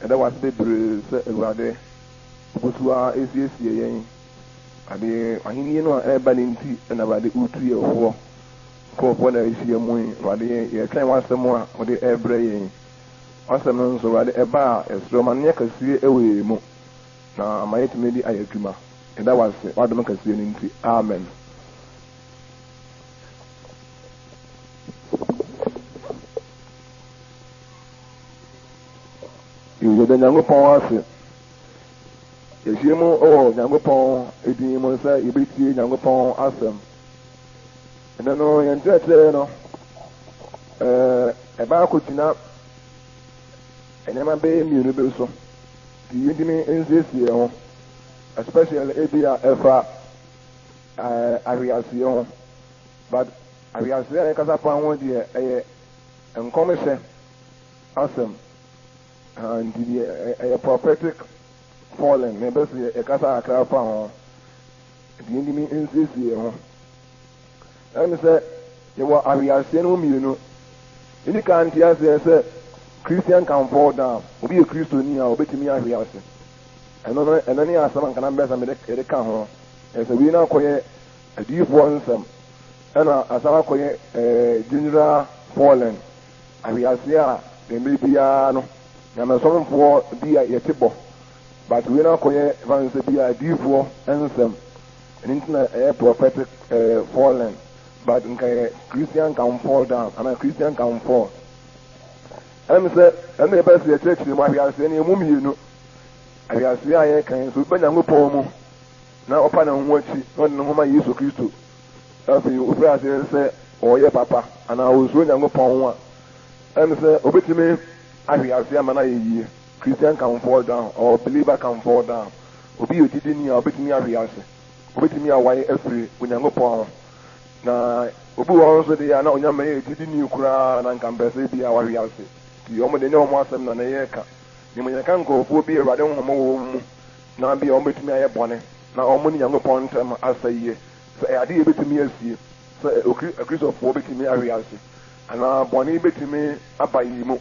Yɛda wo ase bebree sɛ Awurade wogu so ara resiesie yɛn. Ade ahenni no a ɛreba no nti na Awurade wotu yɛn foɔ. Nkurɔfoɔ na ahyia mu yi, Awurade yɛretwɛn w'asɛm a wode rebrɛ yɛn. W'asɛm no nso Awurade ɛba a yɛsrɛ wo ma no nyɛ kɛseɛ wɔ yɛn mu na ama yɛatumi de ayɛ adwuma. Yɛda wo ase w'adom kɛseɛ no nti. Amen. Yɛda Nyankopɔn ase. Yɛahyia mu wɔ Nyankopɔn din mu sɛ yɛbɛtie Nyankopɔn asɛm. Ɛnɛ no, yɛn nkyerɛkyerɛ no, ɛba akɔgyina nneɛma bɛyɛ mmienu bi so. Nti yɛntumi nsiesie yɛn ho, especially ebi a ɛfa ahweaseɛ ho. But ahweaseɛ a yɛkasa fa ho deɛ ɛyɛ nkɔmhyɛ asɛm. Nti deɛ ɛyɛ prophetic falling na ɛbɛ sɛ yɛkasa kakra fa ho. Nti yɛntumi nsiesie yɛn ho. Ɛne sɛ yɛwɔ ahweaseɛ no mu mmienu. Yɛdi kan nte aseɛ sɛ Christian can fall down. Obi yɛ Kristoni a obetumi ahwe ase. Ɛno no ɛno ne asɛm anka na mbɛ sɛ mede yɛde ka ho. Ɛsɛ wei no akɔyɛ adiyifoɔ nsɛm ɛna asan akɔyɛ ɛɛ general falling. Ahweaseɛ a mmerɛ biara no nyamesomfoɔ bi a yɛte bɔ but wei no akɔyɛ ɛfa sɛ bi a adiyifoɔ nsɛm. Ɛno nti na ɛyɛ prophetic ɛɛ falling but nka yɛ Christian can fall down anaa Christian can fall. Ɛm sɛ ɛno yɛbɛ sɛ yɛkyerɛkyerɛ mu ahweaseɛ no ɛmu mmienu. Ahweaseɛ a yɛka yi nso bɛ Nyankopɔn mu na ɔpa ne ho akyi na ɔde ne ho ma Yesu Kristo. Afei ofiri aseɛ sɛ ɔyɛ papa anaa ɔsuro Nyankopɔn ho a, ɛm sɛ obetumi ahwe ase ama no ayɛ yie. Christian can fall down or believer can fall down. Obi yɛ ogyidini a obetumi ahwe ase, obetumi awae afiri Onyankopɔn ho. Na obi wɔ hɔ nso deɛ a na ɔnya mmɛyɛ gyidini koraa na nka mpɛ sɛ bi a wahwe ase. Nti wɔn deɛ nyɛ wɔn asɛm na na yɛreka. Na mmom yɛka nkurɔfoɔ bi a Awurade honhom wɔ wɔn mu na bi a wɔbɛtumi ayɛ bɔne na wɔn ne Nyankopɔn ntam asɛ yie. Sɛ ɛyɛ ade a yɛbɛtumi asie sɛ Akristofoɔ bɛtumi ahwe ase anaa bɔne bɛtumi aba yɛn mu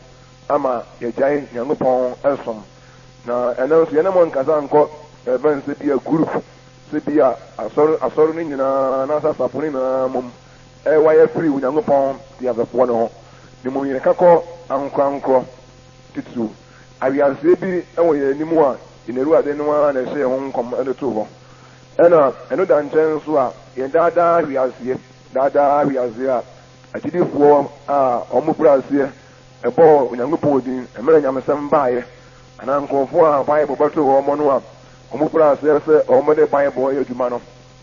ama yɛagyae Nyankopɔn som. Na ɛno nso yɛne mo nkasa nkɔ ɛbɛn sɛ bi a group sɛ bi a asɔre asɔre no nyinaa anaasɛ asafo no nyinaa mom ɛwayɛ firi Onyankopɔn teasefoɔ no ho. Na mmom yɛka kɔ ankorankorɔ titiriw. Aweaseɛ bi wɔ yɛn anim a yɛn Awurade no ara na ɛhyɛɛ ho nkɔm de too hɔ. Ɛna ɛno da nkyɛn nso a, yɛn daa daa wiaseɛ, daa daa wiaseɛ a agyidifoɔ a wɔn firi aseɛ bɔɔ Onyankopɔn din mmerɛ nyamesɛm baeɛ, anaa nkurɔfoɔ a Bible bɛtoo wɔn no a wɔn firi aseɛ sɛ wɔn de Bible yɛ adwuma no,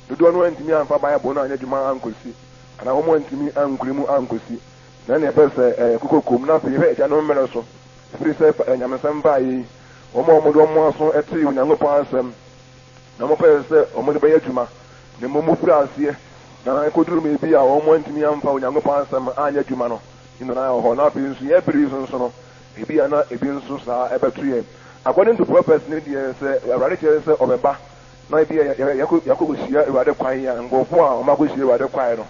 dodoɔ no antumi amfa Bible no anyɛ adwuma ankɔsi, anaa wɔn antumi ankura mu ankɔsi. Na ɛna ɛpɛ sɛ ɛyɛ kokokom na afei hwɛ agyanom mmerɛ so, ɛfiri sɛ nyamesɛm baeɛ yi, wɔn a wɔde wɔn aso tee Onyankopɔn asɛm na wɔpɛɛ sɛ wɔde bɛyɛ adwuma, na mmom wofirii aseɛ, na ɛkɔduruu baabi a wɔantumi amfa Onyankopɔn asɛm anyɛ adwuma no, ne nyinaa wɔ hɔ. Na afei nso yɛn bere yi so nso no, ebia na ebi nso saa ɛbɛto yɛn. According to prophecy no deɛ, sɛ Awurade kyerɛ sɛ ɔbɛba, na ebia yɛakɔhyia Awurade kwan a, nkurɔfoɔ a wɔakɔhyia Awurade kwan no,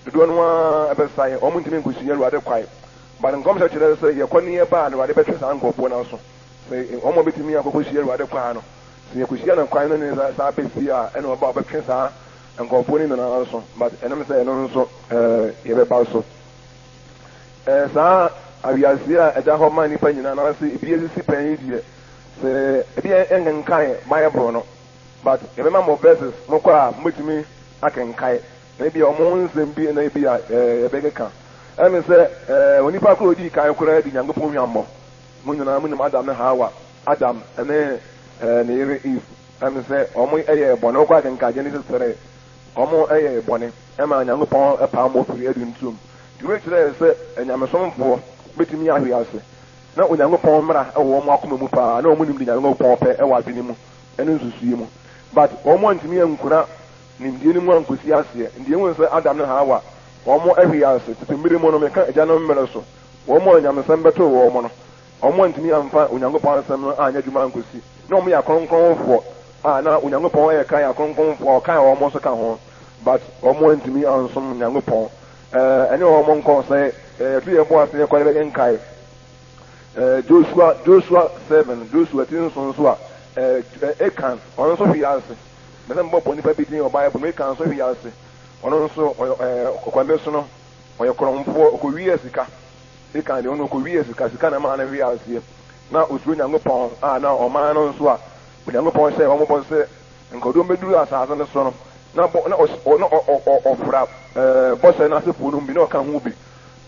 dodoɔ no ara ɛbɛsae, wɔntumi nkɔhyia Awurade kwan. But nkɔmhyɛ kyerɛ sɛ yɛkɔ ne yɛba a, na Awurade bɛtwe saa nkurɔfoɔ no aso. Sɛ wɔn a wɔbɛtumi akɔkɔhyia Awurade kwan no, sɛ yɛkɔhyia no kwan no ne saa bɛ fie a, ɛna ɔba a ɔbɛtwe saa nkurɔfoɔ no nyinaa so. But ɛnam sɛ ɛno nso yɛbɛba so. Saa awiaseɛ a ɛda hɔ ma nnipa nyinaa na sɛ ebi asisi pɛn yi deɛ, sɛ ebi yɛnkenkan Bible no, but yɛbɛma mo verses mokɔ a mobɛtumi akenkan. Na ebi a wɔn ho nsɛm bi na ebi a yɛbɛkeka. Ɛne sɛ onipa koro odii kan koraa di Nyankopɔn hwammɔ. Mo nyinaa monim Adam ne Hawa, Adam ne ne yere Eve. Ɛne sɛ wɔn yɛɛ bɔne. Wokɔ akenkan Genesis 3, wɔn yɛɛ bɔne ɛma Nyankopɔn paam wɔn firi Eden turom. Nti wei kyerɛ sɛ anyamesomfoɔ bɛtumi ahwe ase. Na Onyankopɔn mmara wɔ wɔn akoma mu paa, na wɔn nim de Nyankopɔn pɛ wɔ adwene mu ne nsusuiɛ mu. But wɔn antumi ankura nimdeɛ no mu ankɔsi aseɛ. Nti yɛhu sɛ Adam ne Hawa wɔn ahwe ase. Tete mmere mu no, meka agyanom mmere so, Wɔn a nyamesɛm bɛtoo wɔn no, wɔantumi amfa Onyankopɔn asɛm no anyɛ adwuma ankosi. Na wɔyɛ akronkronfoɔ a na Onyankopɔn yɛ kan akronkronfoɔ a ɔkan wɔn nso ka ho, but wɔantumi ansom Nyankopɔn. Ɛne wɔn nkɔ sɛ yɛto yɛn bo ase yɛkɔ na yɛbɛkenkae. Joshua, Joshua 7, Joshua ti nson nso a, Akan, ɔno nso hwee ase. Mepɛ sɛ mebɔbɔ nnipa bi din wɔ Bible mu. Akan nso hwee ase. Ɔno nso, ɔyɛ, ɔkwan bi so no, ɔyɛ korɔmfoɔ, ɔkɔwiaa sika. Akan deɛ, ɔno ɔkɔwiaa sika, sika na ɛmaa no hwee aseɛ. Na ɔsuro Nyankopɔn a na ɔman no nso a Onyankopɔn hyɛɛ wɔn bɔ sɛ nka ɔde wɔn bɛduru asase no so no, na bɔ, na ɔs, ɔ, na ɔ, ɔ, ɔ, ɔfra ɛɛ, bɔhyɛ no asefoɔ no mu bi, na ɔka ho bi.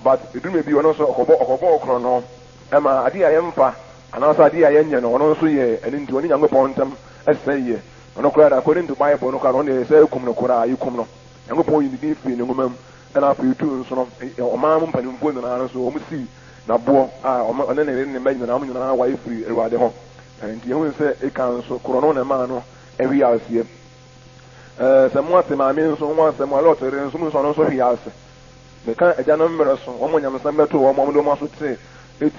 But ɛduru mmerɛ bi ɔno nso ɔkɔbɔ, ɔkɔbɔɔ korɔno. Ɛma adeɛ a yɛmfa anaasɛ adeɛ a yɛnyɛ no, ɔno nso yɛɛ. Ɛno nti ɔne Nyankopɔn ntam sɛeɛ. Ɔno koraa de, according to Bible no koraa no, ɔno deɛ yɛsɛ kum no koraa, yɛkum no. Nyankopɔn yii ne din firii ne nwoma mu. Ɛna afei tu nso no, ɔman mu mpanimfoɔ nyinaa no nso, wɔn sii n'aboɔ a ɔne ne yere ne ne mma nyinaa, wɔn nyinaa wae firii Awurade hɔ. Ɛno nti yɛhunu sɛ Akan nso, korɔno na ɛmaa no hwee aseɛ. Ɛɛ, sɛ moate maame nso ho asɛm a, Lot yere nso, mo nso ɔno nso hwee ase. Meka agyanom mmerɛ so, wɔn nyamesɛm bɛtoo wɔn, wɔn de wɔn aso tee,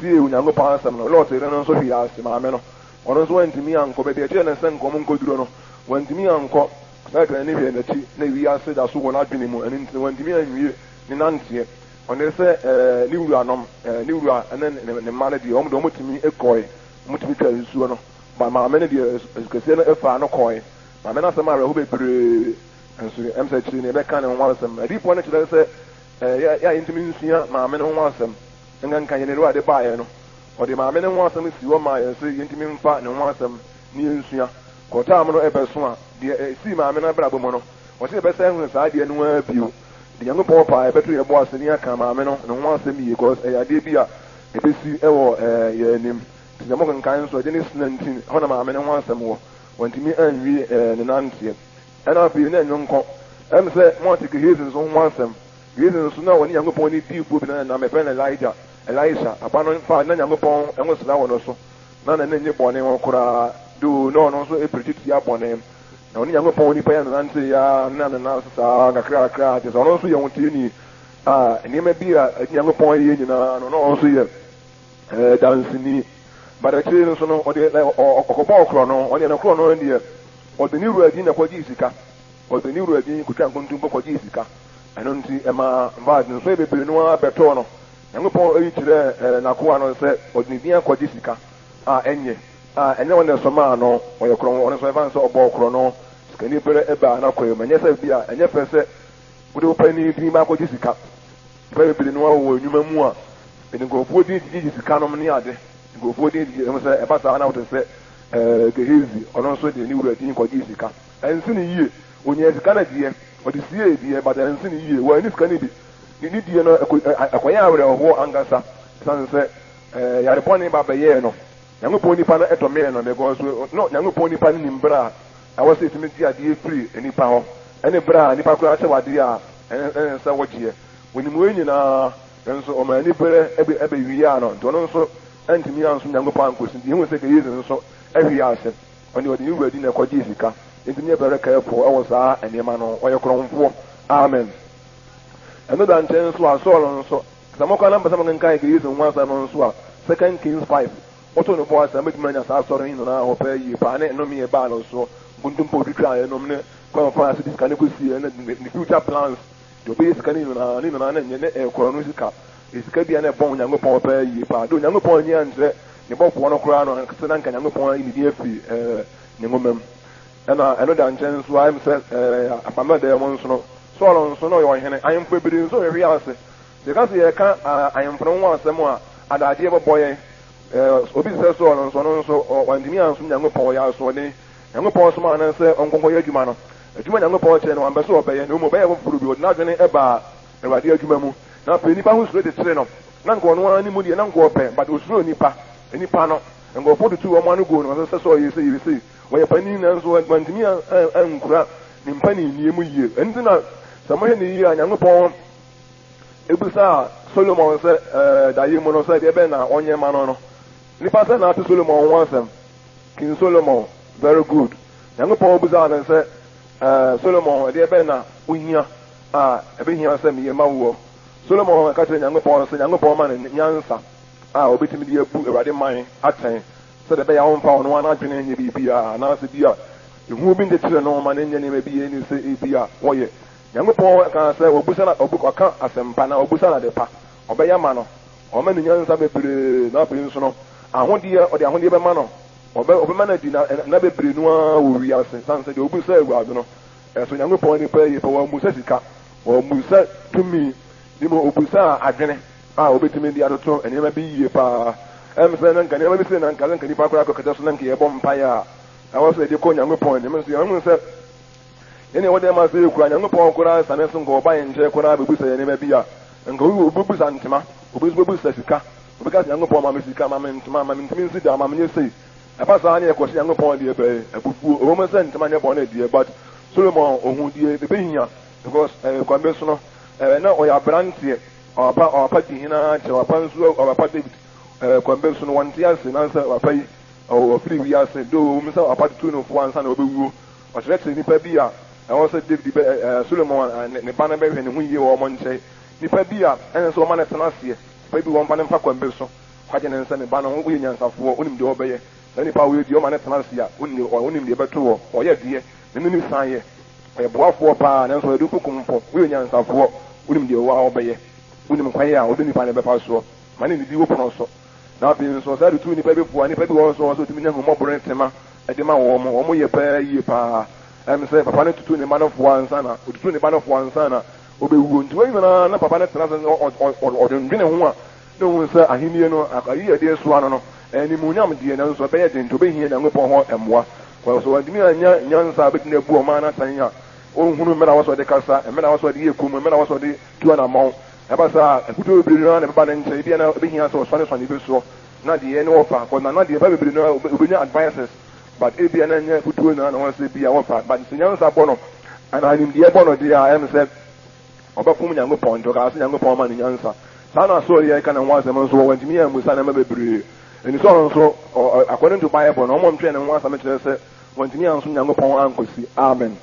tiee Onyankopɔn asɛm no. Lot yere no nso hwee ase, maame no. Ɔno nso wantumi ankɔ baabi a ɛkyerɛ no sɛ nka wɔn nkɔduro no, wantumi ankɔ. Ɔsan de n'ani hwɛɛ n'akyi, na wiase da so wɔ n'adwene mu, ɛno nti no wantumi anwie ne nanteɛ. Ɔne sɛ ɛɛ ne wuranom, ɛɛ ne wura ne ne mma no deɛ, wɔn deɛ wɔtumi kɔe, wɔtumi twaa nsuo no. Ba maame no deɛ, asukɛseɛ no faa no kɔe. Maame no asɛm awerɛho bebree, nso ɛm sɛ akyiri no yɛbɛka ne ho asɛm. Adiyifoɔ no kyerɛ sɛ ɛɛ yɛ a yɛntumi nsua maame no ho asɛm. Nkanka yɛn Awurade baeɛ no, ɔde maame no ho asɛm sii hɔ maa yɛn sɛ yɛntumi mfa ne ho asɛm ne yɛnsua. Kɔtaa no ɛbɛso a, deɛ ɛsii maame no abrabɔ mu no, ɔse yɛbɛsan ahunu saa adeɛ no ara bio. Deɛ Nyankopɔn pɛ a yɛbɛto yɛn bo ase ne yɛaka maame no ne ho asɛm yie cause ɛyɛ adeɛ bi a ɛbɛsi wɔ yɛn anim. Nti sɛ mokenkan nso a, Genesis 19, ɛhɔ na maame no ho asɛm wɔ. Wantumi anwie ne nanteɛ. Ɛna afei na ɛno nko. Ɛm sɛ moate Gehazi nso ho asɛm. Gehazi nso na ɔne Nyankopɔn ne diifoɔ bi na ɛnam, yɛfrɛ no Elijah, Elisha. Papa no in fact na Nyankopɔn ngosra wɔ no so. Na n'ani nnye bɔne ho koraa, though na ɔno nso preachi tia bɔne. Na ɔne Nyankopɔn nipa yi ananante ara na ne nan ase saa kakrakra, kyerɛ sɛ ɔno nso yɛ hoteeni a nneɛma bi a Nyankopɔn yɛ nyinaa no, na ɔno nso yɛ eh, danseni. But akyire no nso no, ɔde ɔkɔbɔɔ korɔ no, ɔne no korɔ no deɛ, ɔde ne wura din na kɔgyee sika. Ɔde ne wura din kotwaa nkontompo kɔgyee sika. Ɛno nti ɛmaa infact nsɔe bebree no ara bɛtɔɔ no. Nyankopɔn yi kyerɛɛ n'akoa no sɛ ɔde ne din akɔgye sika a ɛnyɛ a ɛnyɛ ɔno na ɛsomaa no, ɔyɛ korɔn, ɔno nso ɛmfa no sɛ ɔbɔɔ korɔno, sikani bere baa n'akoa mu. Ɛnyɛ sɛ bi a ɛnyɛ fɛ sɛ wode wo panin din ba akɔgye sika. Nnipa bebree no ara wɔ nnwuma mu a ɛde nkurɔfoɔ din gyegye sika nom ne ade. Nkurɔfoɔ din gyegye, ɛho sɛ ɛba saa na wote sɛ Gehazi, ɔno nso de ne wura din kɔgyee sika. Ɛnsi no yie. Onyaa sika no deɛ, ɔde siee deɛ, but ɛnsi no yie. Wanni sika no bi. Ne nidie no ɛkɔyɛɛ awerɛhoɔ ankasa ɛsiane sɛ yare bɔne ba bɛyɛɛ no. Nyankopɔn nipa no domee no because no Nyankopɔn nipa no nim berɛ a ɛwɔ sɛ ɛtumi gye adeɛ firi nipa hɔ ɛne berɛ a nipa koraa kyɛ wo adeɛ a ɛnsɛ sɛ wogyeɛ. Ɔnim wei nyinaa nanso ɔmaa aniberɛ ɛbɛwiaa no nti ɔno nso antumi ansom Nyankopɔn ankɔsi nti yɛhu sɛ Gehazi nso hwee ase. Ɔne ɔde ne wura di na ɛkɔgyee sika. Enti meyɛ very careful ɛwɔ saa nneɛma no ho. Ɔyɛ korɔmfoɔ. Amen. Ɛno da nkyɛn nso a, Saul nso, sɛ mokɔ na mopɛ sɛ mokenkan Gehazi ho asɛm no nso a, Second Kings 5, woto no bo ase a, mobɛtumi anya saa asɔre no nyinaa hɔ pɛɛ yie paa ne nnome a ɛbaa no soɔ, nkontompo a ɔtwitwaaeɛ nom ne kwan a ɔfaa so de sika no kɔsieɛ ne ne future plans, deɛ ɔbɛyɛ sika no nyinaa, ne nyinaa na ɛnyɛ ne ɛyɛ korɔno sika. Ɛyɛ sika bi a na ɛbɔn Onyankopɔn pɛɛ yie paa. De Onyankopɔn anyi ankyerɛ ne bɔfoɔ no koraa no, anka sɛ na anka Nyankopɔn ayi ne din afiri ne nwoma mu. Ɛna ɛno da nkyɛn nso a, ɛm sɛ apam dada mu nso no, Saul nso na ɔyɛ ɔhene. Ahemfo bebree nso hwehwee ase. Sɛ yɛka sɛ yɛreka ahemfo no ho asɛm a, adagyeɛ bɛbɔ yɛn. Obi te sɛ Saul nso, ɔno nso wantumi ansom Nyankopɔn, ɔyɛ asoɔden. Nyankopɔn somaa no sɛ ɔnkɔnkɔyɛ adwuma no. Adwuma Nyankopɔn kyerɛ no, wampɛ sɛ ɔbɛyɛ, na mmom ɔbɛyɛ foforo bi. Ɔde n'adwene baa Awurade adwuma mu. Na afei nnipa ho suro kyekyere no. Na nka ɔno ara ne mu deɛ, na nka ɔpɛ, but osuro nnipa. Nnipa no, nkurɔfoɔ tutuu wɔn ano guu no so sɛ Saul yɛ sei, yɛ sei. Ɔyɛ panin nanso wantumi ankura ne mpaninnie mu yie. Ɛno nti na sɛ mohwɛ no yie a, Nyankopɔn bisaa Solomon sɛ ɛɛ daeɛ mu no sɛ deɛ bɛn na ɔnyɛ ma no no. Nipa sɛ na ate Solomon ho asɛm. King Solomon, very good. Nyankopɔn bisaa no sɛ ɛɛ Solomon deɛ bɛn na wohia a ɛbɛhia sɛ meyɛ ma woɔ. Solomon ka kyerɛ Nyankopɔn sɛ Nyankopɔn ma no nyansa a ɔbɛtumi de abu Awurade man atɛn sɛdeɛ ɛbɛyɛ a ɔmfa ɔno ara n'adwene nyɛ biribiara anaasɛ bi a ehu bi nkyekyere no ma no nyɛ nneɛma bi a ɛnni sɛ ebi a wɔyɛ. Nyankopɔn kaa sɛ ɔbusa na ɔka asɛmpa na ɔbusa no ade pa, ɔbɛyɛ ama no, ɔma no nyansa bebree na afei nso no. Ahodeɛ, ɔde ahodeɛ bɛma no. Ɔbɛ, ɔbɛma no adi na, nna bebree no ara wɔ wiase. Sane sɛ deɛ ɔbu sɛ Awurade no, ɛsɔ Nyankopɔn ani paa yie paa. Wammu sɛ sika, wammu sɛ tumi, ne mmom ɔbu sɛ adwene a ɔbɛtumi de atoto nneɛma bi yie paa. Ɛm sɛ na nka nneɛma bi sei na nka sɛ nka nnipa koraa kɔkɛtɛ so na nka yɛbɔ mpaeɛ a, ɛwɔ sɛ yɛde kɔ Nyankopɔn anim. Nso yɛhunu sɛ yɛne ɛwɔ dɛm ase yi koraa, Nyankopɔn koraa sane so nka ɔba yɛn nkyɛn koraa bɛbusa yɛn nneɛma bi a, nka obi bɛbusa ntoma, obi nso bɛbusa sika. Obi ka sɛ, Nyankopɔn ma me sika, ma me ntoma, ma mentumi nsi dan, ma menyɛ sei. Ɛba saa ne yɛkɔhyɛ Nyankopɔn deɛ bɛn? Abufuo. Ɛwɔ mu sɛ ntoma nyɛ bɔne deɛ, but Solomon ohuu deɛ ɛbɛhia because eh, kwan bi so no, eh, na ɔyɛ aberanteɛ, ɔpapa, ɔpapa di hene ara kyɛ, ɔpapa nso, ɔpapa David, eh, kwan bi so no, wɔnte ase, nansɛ ɔpapa yi, ɔfiri wiase, though ɛwɔ mu sɛ ɔpapa tutuu no fo ansa na ɔbɛwuo, ɔkyerɛkyerɛ nnipa bi a ɛwɔ sɛ David bɛ, eh, Solomon, ne ba no bɛhwɛ ne ho yie wɔ wɔn nkyɛn, nnipa bi a ɛnsɛ sɛ wɔma no tena aseɛ. Papa bi wɔ hɔ, ɔmfa no mfa kwan bi so. Kwagye ne nsa, me ba no, woyɛ nyansafoɔ, wonim deɛ wobɛyɛ. Saa nipa wei deɛ, ɔma no tena ase a, wonim deɛ ɛbɛto wɔ. Ɔyɛ deɛ, n'ani ne san yɛ. Ɔyɛ boafoɔ paa, nanso ɔyɛ dufo kumfɔ. Woyɛ nyansafoɔ, wonim deɛ wo ara wobɛyɛ. Wonim kwan a wode nipa no bɛfa soɔ. Ma no nnidi wo pono so. Na afei nso, ɔsan de tu nnipa bi fo a, nnipa bi wɔ hɔ nso a, ɔsɛ ɔtumi nya ahummɔborɔ ne tema de ma wɔn. Wɔyɛ paa yie paa. Ɛm sɛ papa no tutu ne mma no fo ansa na, ɔtutu ne ba no fo ansa na Ɔbɛwuo. Nti wei nyinaa na papa no tena ase na ɔdwendwene ho a, na ɔhu sɛ ahennie no, ayi a ɛde resoa no no, ɛyɛ animuonyam deɛ, nanso ɛbɛyɛ den, nti ɔbɛhia Nyankopɔn hɔ mmoa. Sɛ wantumi annya nyansa a ɔbɛtumi abu ɔman no atɛn a, ɔnhunu mmerɛ a ɛwɔ sɛ ɔde kasa, mmerɛ a ɛwɔ sɛ ɔde yɛ komm, mmerɛ a ɛwɔ sɛ ɔde tu anammɔn. Ɛba saa a, afutuo bebree no ara na ɛbɛba ne nkyɛn, ebia na ɛbɛhia sɛ ɔsɔnesɔne bi soɔ, na deɛ ne wɔfa, kɔ na na deɛ ɛba bebree no ara ɔbɛnya advices. But ebia na ɛnyɛ afutuo nyinaa na wɔn sɛ bia wɔfa, but sɛ nyansa bɔ no anaa nimdeɛ bɔ no deɛ a, ɛm sɛ ɔbɛfom Nyankopɔn, nti ɔkaa sɛ Nyankopɔn ma no nyansa. Saa na Saul yɛ ka ne ho asɛm nso, wantumi ammusa nneɛma bebree. Ɛni Saul nso, according to Bible no, wɔn ntwɛn ne ho asɛm kyerɛ sɛ wantumi ansom Nyankopɔn ankosi. Amen.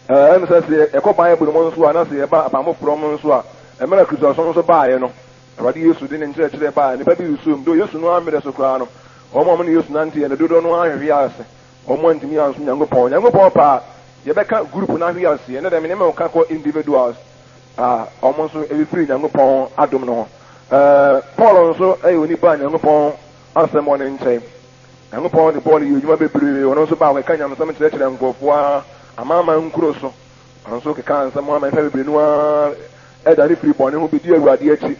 Ɛm sɛ sɛ yɛkɔ Bible mu nso a, na sɛ yɛba Apam Foforɔ mu nso a, mmerɛ Kristosom nso baeɛ no, Awurade Yesu de ne nkyerɛkyerɛ bae a nnipa bi resom. Though Yesu no ara mmerɛ so koraa no, wɔn a wɔne Yesu nanteeɛ no dodoɔ no ara hwehwee ase. Wɔn antumi ansom Nyankopɔn. Nyankopɔn pɛ a, yɛbɛka group no ahwe aseɛ. Ɛnnɛ deɛ me ne mo reka kɔ individuals a wɔn nso ɛfiri Nyankopɔn adom no ho. Ɛɛ Paul nso yɛ onipa a Nyankopɔn asɛm wɔ ne nkyɛn. Nyankopɔn de Paul yɛ adwuma bebree. Ɔno nso baa ɔkeka nyamesɛm kyerɛkyerɛ nkurɔfoɔ a amanaman nkuro so. Ɔno nso kekaa nsɛm ama nnipa bebree no ara dane firii bɔne ho bɛdii Awurade akyi.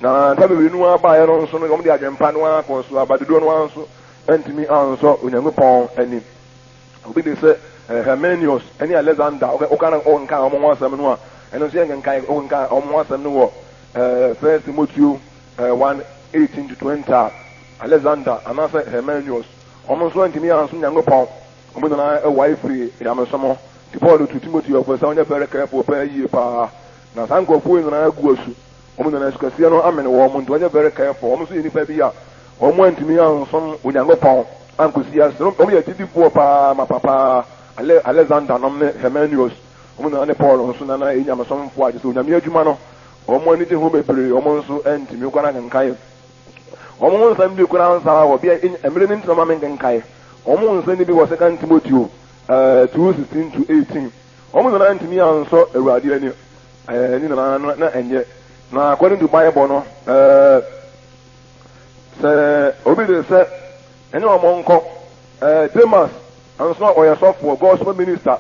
Na nnipa bebree no ara baeɛ no nso no, wɔde adwempa no ara kɔɔ so aba dodoɔ no ara nso antumi ansɔ Onyankopɔn ani. Obi de sɛ eh, Hermenius ne Alexander, woka no wokenkan wɔn ho asɛm no a, ɛno nso yɛnkenkan wokenkan wɔn ho asɛm no wɔ eh, First Timoteo eh, 1 18 to 20 a, Alexander anaasɛ Hermenius, wɔn nso antumi ansom Nyankopɔn. Wɔn nyinaa wae firii nyamesom ho. Nti Paul tu Timoteo fo sɛ ɔnyɛ very careful paa yie paa. Na saa nkurɔfoɔ yi nyinaa agu asu. Wɔn nyinaa asu kɛseɛ no amene wɔn, nti ɔnyɛ very careful. Wɔn nso yɛ nnipa bi a wɔn antumi ansom Onyankopɔn ankosi ase. Wɔn yɛ agyidifoɔ paa mapa paa. Ale, Alexander nom ne Hermenius, wɔn nyinaa ne Paul nso na na ɛyɛ nyamesomfoɔ a kyerɛ sɛ Onyame adwuma no wɔn ani gye ho bebree. Wɔn nso antumi koraa ankenkan wɔn ho nsɛm bi koraa nsa wɔ bia mmerɛ no nti na ɔma menkenkae. Wɔn nsɛm no bi wɔ Second Timoteo 2:16 to 18. Wɔn nyinaa ntumi ansɔ Awurade ani. Ne nyinaa no na ɛnyɛ. Na according to Bible no, sɛ obi de sɛ ɛne wɔn nkɔ Demas nso a ɔyɛ sɔfoɔ, gospel minister,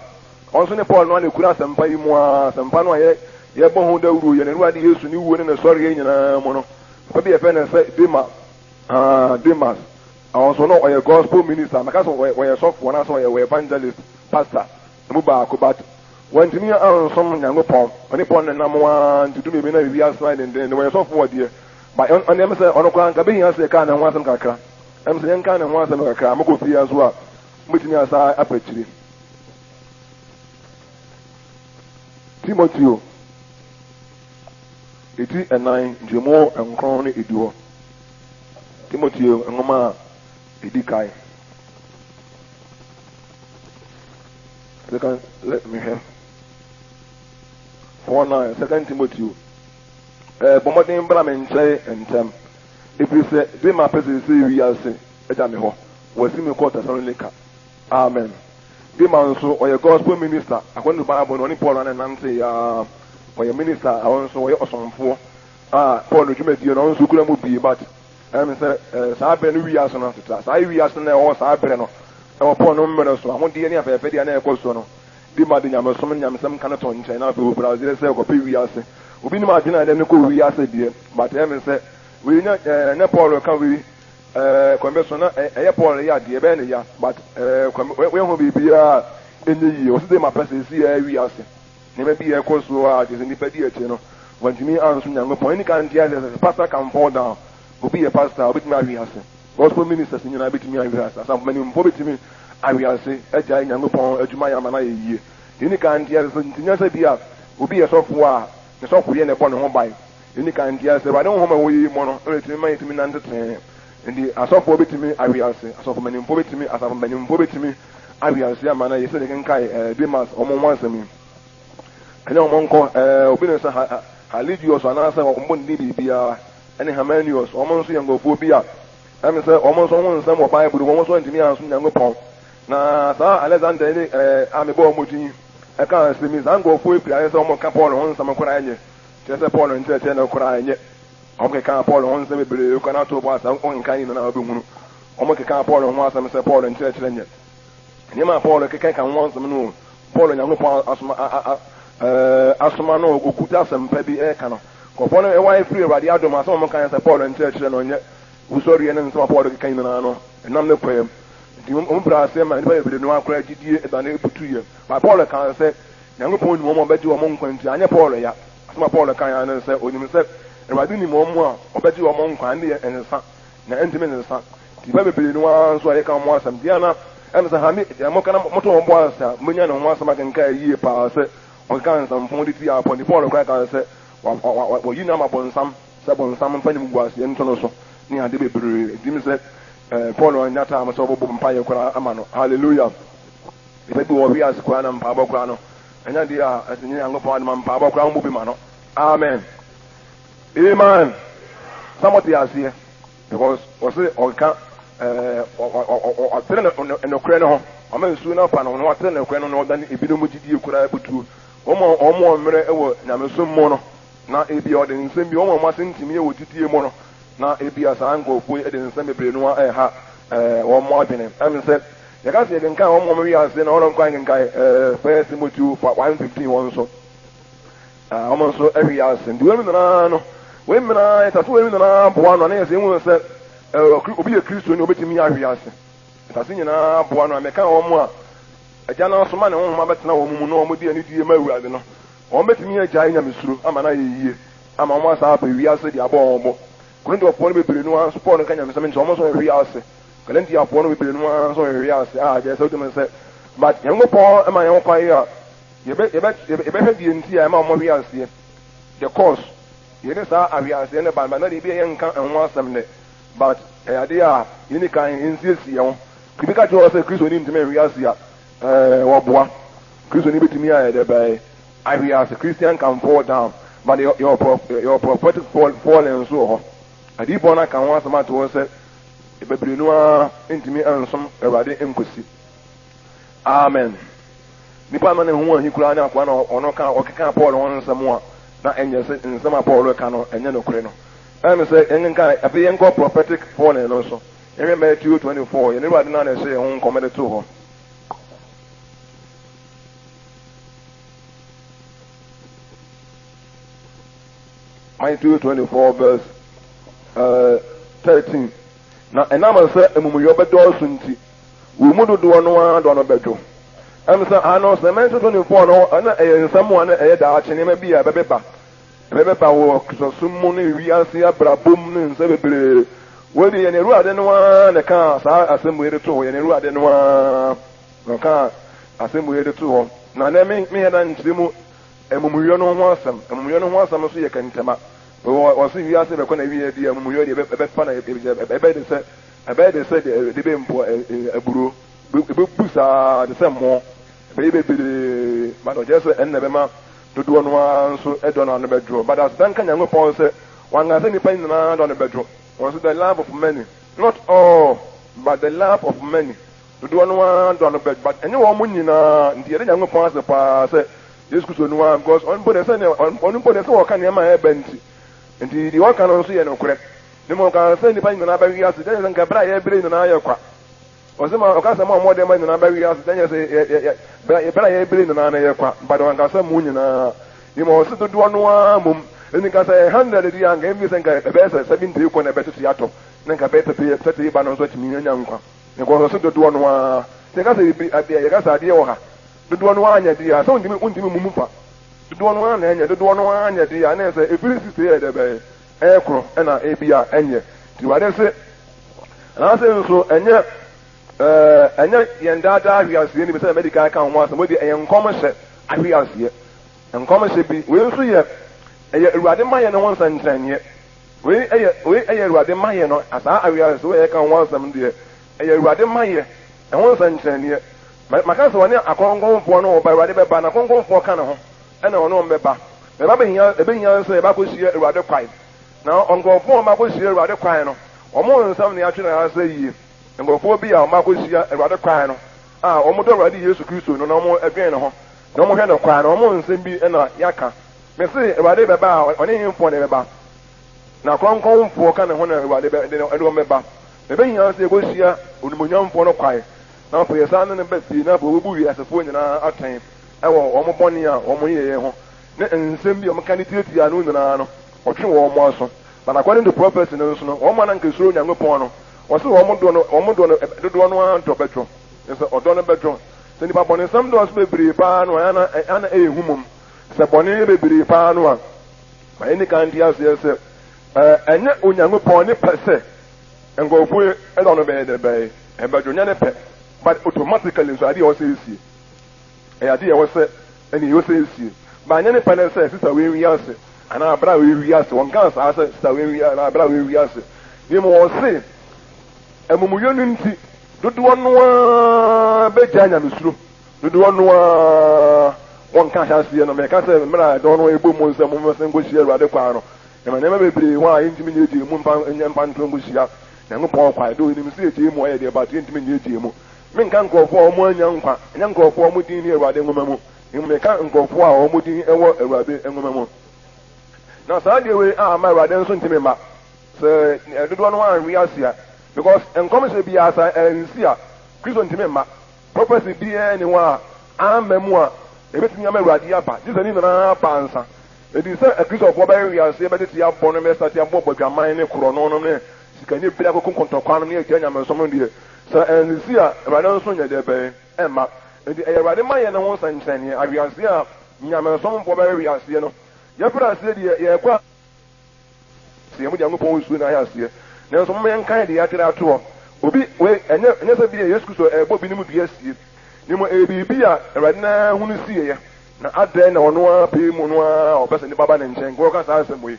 ɔno nso ne Paul no a na ekura asɛmpa yi mu a, asɛmpa no a yɛ yɛbɔ ho dawuro yɛn Awurade Yesu ne wuo ne ne sɔreɛ nyinaa mu no, papa bi yɛfrɛ no sɛ Demas, Demas. Ɔno nso na ɔyɛ gospel minister, mɛka sɛ ɔyɛ sɔfo anaasɛ ɔyɛ evangelist, pastor, emu baako, but wantumi ansom Nyankopɔn, ɔne Paul nenam ara nti du mmienu na wiase no ayɛ denden, ɔyɛ sɔfo wɔ deɛ, but ɔno ɛm sɛ ɔno koraa nka bɛhia sɛ yɛkaa ne ho asɛm kakra, ɛm sɛ yɛnka ne ho asɛm kakra, mokɔ fie nso a, mobɛtumi asa apa akyire. Timoteo, eti ɛnan, nkyɛmu nkron ne edu hɔ. Timoteo nwoma a edi kan. Second, let me hwɛ. 4:9, Second Timoteo. Ɛɛ bɔ mmɔden bra me nkyɛn ntɛm, ɛfiri sɛ Dema pɛ seesei wiase agya me hɔ, wasi me kɔ Tesalonika. Amen. Dema nso ɔyɛ gospel minister, according to Bible no, ɔne Paul na nante ya. Ɔyɛ minister, ɔno nso ɔyɛ ɔsomfoɔ. A Paul no dwumadie no ɔno nso kura mu bie but. Ɛm sɛ ɛɛ saa berɛ no wiase no tete saa wiase no na ɛwɔ saa berɛ no ɛwɔ Paul no mmerɛ so ahodeɛ ne afɛɛfɛdeɛ a na ɛkɔ so no Dema de nyamesom ne nyamesɛm ka no to nkyɛn na afei ɔfiri aseɛ sɛ ɔkɔpɛ wiase. Obi nim adwene a ɛde no kɔ wiase deɛ, but ɛyɛ me sɛ wei nyɛ ɛɛ nyɛ Paul reka wei ɛɛ kwan bi so na ɛyɛ Paul yɛ adeɛ ɛbɛyɛ ne ya, but ɛɛ kwan bi wei ho biribiara ɛnyɛ yie. Ɔsi Dema pɛ sɛ esi ɛɛ wiase nneɛma bi a ɛkɔ so a kyerɛ sɛ nnipa di akyire no wɔntumi anso Nyankopɔn. Ɛni kan nte aseɛ sɛ pastor can fall down. Obi yɛ pastor a obetumi ahwe ase. Gospel ministers nyinaa betumi ahwe ase. Asafo mpanimfoɔ betumi ahwe ase agyae Nyankopɔn adwuma yɛ ama no ayɛ yie. Deɛ ɛni kan nte ase sɛ nti nyɛ sɛ bi a obi yɛ sɔfoɔ a ne sɔfoyɛ na ɛbɔ ne ho ban. Deɛ ɛni kan nte ase sɛ Awurade honhom a ɛwɔ yɛn mu no na ɛtumi ma yɛtumi nante tenee. Nti asɔfoɔ betumi ahwe ase, asɔfo mpanimfoɔ betumi, asafo mpanimfoɔ betumi ahwe ase ama no ayɛ sɛdeɛ kenkae ɛɛ Demas wɔn ho asɛm yi. Ɛnyɛ wɔn nkɔ ɛɛ obi ne sɛ Halidius anaasɛ wɔn bɔ ne din biribiara. ne Hermenius, wɔn nso yɛ nkurɔfoɔ bi a ɛne sɛ wɔn nso ho nsɛm wɔ Bible mu, wɔn nso antumi ansom Nyankopɔn. Na saa Alexander ne ɛɛ a mebɔɔ wɔn din ɛka asɛm yi, saa nkurɔfoɔ yi firi ayɛ sɛ wɔka Paul ho nsɛm koraa nyɛ, kyerɛ sɛ Paul nkyerɛkyerɛ no koraa nyɛ. Wɔn keka Paul ho nsɛm bebree kora na ato bɔ asɛm wɔnka yi nyinaa wobɛhunu. Wɔn keka Paul ho asɛm sɛ Paul nkyerɛkyerɛ nyɛ. Nneɛma a Paul keka ka ho asɛm no, Paul Nyankopɔn asoma a a ɛɛ asoma no okuta asɛmpa bi ɛka no. Nkurɔfoɔ no wae firi Awurade adom asɛm a wɔka sɛ Paul nkyerɛkyerɛ no nyɛ wusɔreɛ ne nsɛm a Paul keka nyinaa no ɛnam ne kwaa mu. Nti wɔn brɛ aseɛ ma nnipa bebree no akora gyidie ɛdane butuiɛ. Ba Paul kaa sɛ Nyankopɔn nim wɔn a ɔbɛgye wɔn nkwa nti anyɛ Paul ya. Asɛm a Paul kae ara ne sɛ onim sɛ Awurade nim wɔn a ɔbɛgye wɔn nkwa ɛnde ɛnsesa na ɛntumi nsesa. Nti nnipa bebree no ara nso a yɛka wɔn asɛm deɛ na ɛm sɛ ha me deɛ moka na moto wɔn bo ase a mobɛnya ne ho asɛm akenkan yie paa sɛ Ɔkekaa nsɛmfoo de tiaa Paul. Nti Paul koraa kaa sɛ wayi no ama bonsam sɛ bonsam mfa animguaseɛ nto no so ne ade bebree. Nti mi sɛ Paul annya time sɛ ɔbɛbɔ mpaeɛ koraa ama no. Hallelujah. Nipa bi wɔ wiase koraa na mpaebɔ koraa no ɛnyɛ adeɛ a ɛsɛ nyɛ Nyankopɔn adom a mpaebɔ koraa wɔmmɔ bi ma no. Amen. Amen. Sɛ mote aseɛ. Because wɔse ɔka ɛɛ ɔtene nokorɛ no ho, ɔma nsuo no afa no ho na watene nokorɛ no na ɔdane ebinom gyidie koraa butuo. Wɔn a wɔn a mmerɛ wɔ nyamesom mu no, na ebia ɔde nsɛm bi, wɔn a wɔn ase ntumi wɔ gyidie mu no, na ebia saa nkurɔfoɔ yi de nsɛm bebree no ɛha ɛɛ wɔn adwene. Ɛm sɛ yɛka sɛ yɛkenkan wɔn a wɔn wiase na wɔn nkwan kenkan ɛɛ First Timothy 1:15 wɔn nso. Na wɔn nso hwee ase. Nti wei nyinaa no, wei nyinaa yɛtase wei nyinaa boa no a na yɛsɛ ehu sɛ obi yɛ Kristoni obetumi ahwe ase. Yɛtase nyinaa boa no a mɛka wɔn a Agya no asoma ne honhom abɛtena wɔn mu na wɔn de anidie ma Awurade no, wɔn betumi agyae nyamesuro ama no ayɛ yie ama wɔn asan apɛ wiase de abɔ wɔn bo. Korintofoɔ no bebree no ara nso Paul nka nyamesɛm nkyerɛ wɔn nso hwehwe ase. Galatiafoɔ no bebree no ara nso hwehwe ase a kyerɛ sɛ wotumi sɛ but Nyankopɔn ma yɛn kwan a Yɛbɛ, yɛbɛ, yɛbɛhwɛ deɛ nti a ɛma wɔhwe aseɛ, the cause. Yɛne saa ahweaseɛ no ba no, na deɛ ebi a yɛnka ɛho asɛm nnɛ, but ɛyɛ adeɛ a yɛnni kan nsiesie yɛn ho. Biribi ka kyerɛ wɔ sɛ Kristoni ntumi nhwe ase a, ɛɛ, wɔboa. Kristoni bɛtumi ayɛ dɛ bɛɛ ahwe ase. Christian can fall down, but yɛwɔ prophetic fall, falling nso wɔ hɔ. Adiyifoɔ no aka ho asɛm ato hɔ sɛ bebree no ara ntumi nsom Awurade nkosi. Amen. Nipa no ne ho ahi koraa ne akoa na ɔno ka ɔkeka Paul ho nsɛm a na ɛnyɛ sɛ nsɛm a Paul reka no ɛnyɛ nokorɛ no. Ɛne sɛ yɛnkenkan afei yɛnkɔ prophetic falling no nso. Yɛhwɛ Matthew 24 yɛn Awurade no a na ɛhyɛ yɛn ho nkɔm de too hɔ. Matthew 24 verse uh, 13. Na ɛnam sɛ amumuyɔ bɛdɔɔso nti, Wɔn mu dodoɔ no ara dɔ no bɛdwo. Ɛm sɛ ano sɛ mɛntoto ne no, na ɛyɛ nsɛm a na ɛyɛ daakye nneɛma bi a ɛbɛbɛba. Ɛbɛbɛba wɔ Kristosom mu ne wiase abrabɔ mu ne nsɛm bebree. Wei de yɛn Awurade no ara na ɛkaa saa asɛm wei de too hɔ. Yɛn Awurade no ara na ɔkaa asɛm wei de too hɔ. Na nɛ me meyɛ da nkyerɛ mu amumuyɔ no ho asɛm. Amumuyɔ no ho asɛm nso yɛ kɛntɛma. Wɔ wɔse wiase bɛkɔ na wie deɛ amumuyɔ deɛ ɛbɛfa na ɛbɛyɛ de sɛ Ɛbɛyɛ te sɛ deɛ ɛde bɛ mpo aburo, ɛbɛbu saa te sɛ mmo, ɛbɛyɛ bebree, but ɔkyerɛ sɛ ɛno na ɛbɛma dodoɔ no ara nso dɔ no ano bɛdwo. But aseda nka Nyankopɔn sɛ wanka sɛ nnipa nyinaa dɔ no bɛdwo. Ɔse the love of many, not all, but the love of many. Dodoɔ no ara dɔ no bɛdwo, but ɛnyɛ wɔn nyinaa. Nti yɛda Nyankopɔn ase paa sɛ Yesu Kristo no ara, because ɔno mpo deɛ sɛ ɔno mpo deɛ sɛ ɔka nneɛma a ɛba nti, nti deɛ ɔka no nso yɛ nokorɛ. Na mmom ɔkaa sɛ nnipa nyinaa bɛhwe ase, kyerɛ sɛ nka bere a yɛbrɛ nyinaa yɛ kwa. Ɔse ma ɔka sɛ mo a moɔden ma nyinaa bɛhwe ase, kyerɛ sɛ yɛ yɛ yɛ bere a yɛbrɛ nyinaa no yɛ kwa. But ɔnka sɛ mo nyinaa. Na mmom ɔse dodoɔ no ara mmom. Enti nka sɛ ɛyɛ 100 deɛ a, nka ɛmfi sɛ nka ɛbɛyɛ sɛ 70 kɔ na ɛbɛtete atɔ, na nka ɛbɛyɛ 30 30 ba no nso atumi anya nkwa. Because ɔse dodoɔ no ara. Sɛ yɛka sɛ biribi adeɛ yɛka sɛ adeɛ wɔ ha, dodoɔ no ara nyɛ deɛ a, sɛ wontumi wontumi mmu mu fa. Dodoɔ no ara na ɛnyɛ, dodoɔ no ara nyɛ deɛ a, na ɛyɛ sɛ ɛfiri 60 yɛ dɛ bɛyɛ. Ɛyɛ na ebia ɛnyɛ. Nti Awurade se, anaasɛ nso ɛnyɛ ɛɛ ɛnyɛ yɛn daadaa ahweaseɛ no bi sɛ mɛdi kan aka ho asɛm, wei deɛ ɛyɛ nkɔmhyɛ ahweaseɛ. Nkɔmhyɛ bi, wei nso yɛ ɛyɛ Awurade mayɛ no ho nsɛnkyerɛnneɛ. Wei ɛyɛ wei ɛyɛ Awurade mayɛ no, saa ahweaseɛ wei a yɛka ho asɛm deɛ, ɛyɛ Awurade mayɛ ɛho nsɛnkyerɛnneɛ. Maka sɛ ɔne akronkronfoɔ no ɔba, Awurade bɛba, na akronkronfoɔ ka ne ho. Ɛna ɔne wɔn bɛba. Na ɛba bɛhia, ɛbɛhia nso yɛba akɔhyia Awurade kwae. Na nkurɔfoɔ a wɔba akɔhyia Awurade kwae no, wɔn nsɛm na yɛatwe no ase yie. Nkurɔfoɔ bi a wɔba akɔhyia Awurade kwae no, a wɔdɔ Awurade Yesu Kristo no, na wɔdwen ne ho, na wɔhwɛ no kwae no, wɔn nsɛm bi na yɛaka. Mese, Awurade bɛba a, ɔne hefoɔ na ɛbɛba? Na akronkronfoɔ ka ne ho na Awurade bɛ, de wɔn bɛba. Na ɛbɛhia sɛ yɛkɔhyia Onimuonyamfoɔ no kwae, na afei yɛsan ne no ba fie, na afei wɔbɛbu wiasefoɔ nyinaa atɛn. wɔ wɔn bɔne a wɔyɛeɛ ho ne nsɛm bi a wɔka de tiatiaa no nyinaa no, ɔtwe wɔn aso. But according to prophecy no nso no, wɔn a na anka esuro Onyankopɔn no, wɔse wɔn dɔ no, wɔn dɔ no, dodoɔ no ara dɔ bɛdwo. Kyerɛ sɛ ɔdɔ no bɛdwo. Sɛ nipa bɔnesɛm dɔɔso bebree paa no a, ɛyɛ na ɛyɛ na ɛyɛ hu mmom. Sɛ bɔne yɛ bebree paa no a, ma yɛnni kan nte aseɛ sɛ ɛnyɛ Onyankopɔn ne pɛ sɛ nkurɔfoɔ yi dɔ no bɛyɛ dɛ bɛyɛ ɛbɛdwo, nyɛ ne pɛ. But automatically nso adeɛ a ɛwɔ sɛ ɛsie. Ɛyɛ ade a ɛwɔ sɛ ɛne ɛwɔ sɛ esie. Ba anyɛ ne pɛ ne sɛ sista wei nwi ase anaa bra wei nwi ase. Wɔnkaa saa sɛ sista wei nwi anaa bra wei nwi ase. Na mmom wɔse amumuyɔ no nti dodoɔ no ara bɛgyae nyamesuro. Dodoɔ no ara wɔnka ahyɛaseɛ no. Meka sɛ mmerɛ a ɛdɔn no ɛbɔ mu sɛ mommɛsɛ nkɔhyia Awurade kwan no, ɛma nneɛma bebree hɔ a yɛntumi nyɛgyee mu mfa nyɛ mfa nto nkɔhyia Nyankopɔn kwan. Though yɛnim sɛ yɛgyee mu ayɛ deɛ but yɛntumi nyɛgyee mu. Menka nkurɔfoɔ a wɔannya nkwa, ɛnyɛ nkurɔfoɔ a wɔn din nni Awurade nwoma mu, na mmom meka nkurɔfoɔ a wɔn din wɔ Awurade nwoma mu. Na saa adeɛ wei a ama Awurade nso ntumi mma, sɛ dodoɔ no ara anhwe ase a, because nkɔmhyɛ biara sɛ ansi a, Kristo ntumi mma. Prophecy biara nni hɔ a amma mu a ɛbɛtumi ama Awurade aba, gye sɛ ne nyinaa ba ansa. Enti sɛ Akristofoɔ bɛhwe ase, bɛtete abɔ no, bɛsate abɔ bɔdwaman ne korɔno nom ne sikanibere akoko nkɔntɔkwa nom ne agya nyamesom no deɛ, Sɛ ansisi a, Awurade nso nyɛ deɛ bɛn mma. Enti ɛyɛ Awurade mayɛ no ho nsɛnkyerɛnneɛ, aweaseɛ a nyamesomfoɔ bɛwe aseɛ no. Yɛfiri aseɛ deɛ, yɛrekɔ aseɛ, mo Nyankopɔn nsuo na ayɛ aseɛ. Nanso momma yɛnkae deɛ yɛatwerɛ ato hɔ. Obi, wei, ɛnyɛ, ɛnyɛ sɛ bia Yesu Kristo ɛrebɔ binom dua sie, na mmom ɛyɛ biribi a Awurade no ara hunu sieeɛ, na adɛn na ɔno ara pɛɛ mu no ara a ɔpɛ sɛ nnipa ba ne nkyɛn, nka ɔka saa asɛm wei,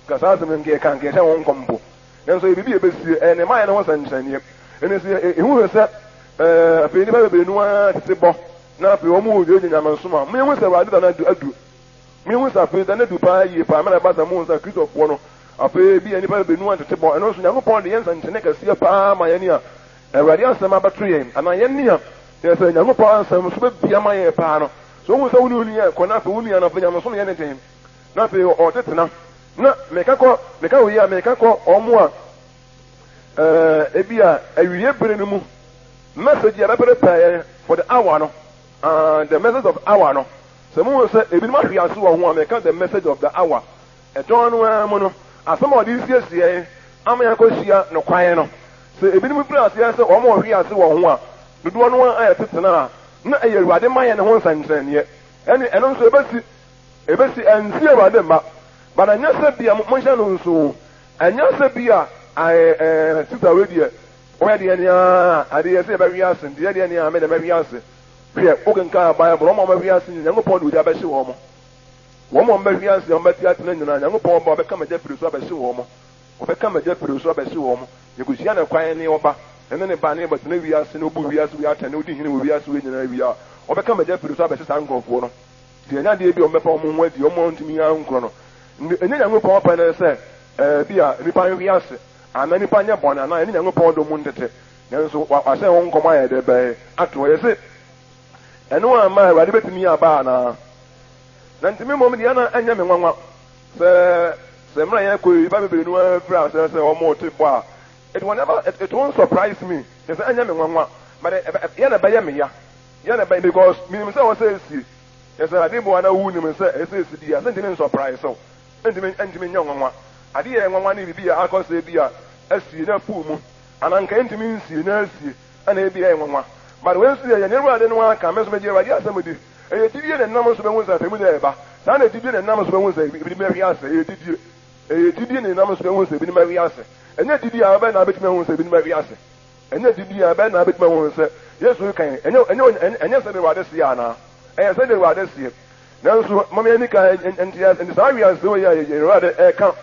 nka saa asɛm yi, nka yɛka, nka yɛhyɛ ho nkɔm mpo. Nanso ɛyɛ biribi a ebesie. Ɛyɛ ne mmaeɛ no ho nsɛnkyerɛnneɛ. Ɛno nti yɛhu hwɛ sɛ afei nnipa bebree no ara tete bɔ, na afei wɔn gyinagyina nyamesom a. Moyɛhu sɛ Awurade da no adu adu. Moyɛhu sɛ afei da no adu paa yie paa. Mɛna ɛba sɛ mohu sɛ Kristofoɔ no, afei bi a nnipa bebree no ara tete bɔ. Ɛno nso Nyankopɔn de yɛn nsɛnkyerɛnne kɛseɛ paa ma yɛn a Awurade asɛm abɛto yɛn, anaa yɛn nea yɛ sɛ Nyankopɔn asɛm so bɛbia ma yɛn paa no. So wohu sɛ wo ne wo nua ɛkɔ, na afei wo nua no afei nyamesom yɛ ne den, na afei ɔtetena. Na meka kɔ, meka wei a, meka kɔ wɔn a ɛɛ ebi a awie bere no mu message a bɛpɛrepɛɛ for the hour no, the message of hour no. Sɛ mo sɛ ebinom ahwe ase wɔ ho a, meka the message of the hour. Ɛdɔn no ara mu no, asɛm a ɔde siesie yɛn ama yɛakɔhyia nokware no. Sɛ ebinom firi aseɛ sɛ wɔn a wɔhwe ase wɔ ho a, dodoɔ no ara ayɛ tetena a, na ɛyɛ Awurade ma yɛn ho nsɛnkyerɛnneɛ. Ɛne ɛno nso ɛbɛsi. Ebesi ansi Awurade mma. But ɛnyɛ sɛ bia monhyɛ no nso o, ɛnyɛ sɛ bia ae eh sister wei deɛ woyɛ deɛ nea ade yɛ sɛ yɛbɛhwe ase nti yɛ deɛ nea me deɛ mɛhwe ase. Hwɛ wokenkan Bible wɔn a wɔbɛhwe ase nyinaa Nyankopɔn de ogya bɛhye wɔn. Wɔn a wɔbɛhwe ase a wɔbɛte atena nyinaa Nyankopɔn ba ɔbɛka magya pire so abɛhye wɔn. Ɔbɛka magya pire so abɛhye wɔn. Yɛkɔhyia no kwan ne ɔba ne ne ba ne bɛtena wiase na ɔbu wiase wei atɛn na ɔdi hene wɔ wiase wei nyinaa wie a ɔbɛka magya pire so abɛhye saa nkurɔfoɔ no. Sɛ yɛnya adeɛ bi a wɔbɛfa wɔn ho adi, wɔn a wɔntumi ankorɔ no. Ɛnyɛ Nyankopɔn pɛ ne sɛ bi a nnipa nhwe ase, anaa nnipa nyɛ bɔne, anaa ɛne Nyankopɔn dɔ mu ntete. Nanso wahyɛ ho nkɔm ayɛ dɛ bɛn ato hɔ. Yɛse ɛno amma Awurade bɛtumi aba anaa? Na nti me mmom deɛ na ɛnyɛ me nwanwa sɛ. Sɛ mmerɛ a yɛkɔ yi, nnipa bebree no ara firi aseɛ sɛ wɔte bɔ a, it will never, it, it won't surprise me. Kyerɛ sɛ ɛnyɛ me nwanwa, but yɛ na ɛbɛyɛ me ya. Yɛ na ɛbɛyɛ because menim sɛ ɛwɔ sɛ esie. Kyerɛ sɛ ade boa na wonim sɛ ɛsɛ sɛ esi di a, sɛ ntumi nsurprise wo. Ɛntumi, ɛntumi nyɛ nwanwa. Ade yɛ nwanwa ne biribi a akɔ sɛ bi a asie na apuw mu, anaa nka ɛntumi nsie na asie, ɛna ebi ɛyɛ nwanwa. But wei nso yɛ yɛn Awurade no ara ka, me nso megye Awurade asɛm di. Ɛyɛ gyidie na ɛnam so bɛhu sɛ atemmu da reba. Saa na gyidie na ɛnam so bɛhu sɛ ebinom ahwe ase. Ɛyɛ gyidie. Ɛyɛ gyidie na ɛnam so bɛhu sɛ ebinom ahwe ase. Ɛnyɛ gyidie a ɛbɛn na abɛtumi ahu sɛ ebinom ahwe ase. Ɛnyɛ gyidie a ɛbɛn na abɛtumi ahu sɛ Yesu reka yi, ɛnyɛ, ɛnyɛ, ɛnyɛ sɛdeɛ Awurade seɛ anaa? Ɛyɛ sɛdeɛ Awurade seɛ. Nanso, mom yɛn nika nti nti saa wiase wei a yɛn Awurade ɛreka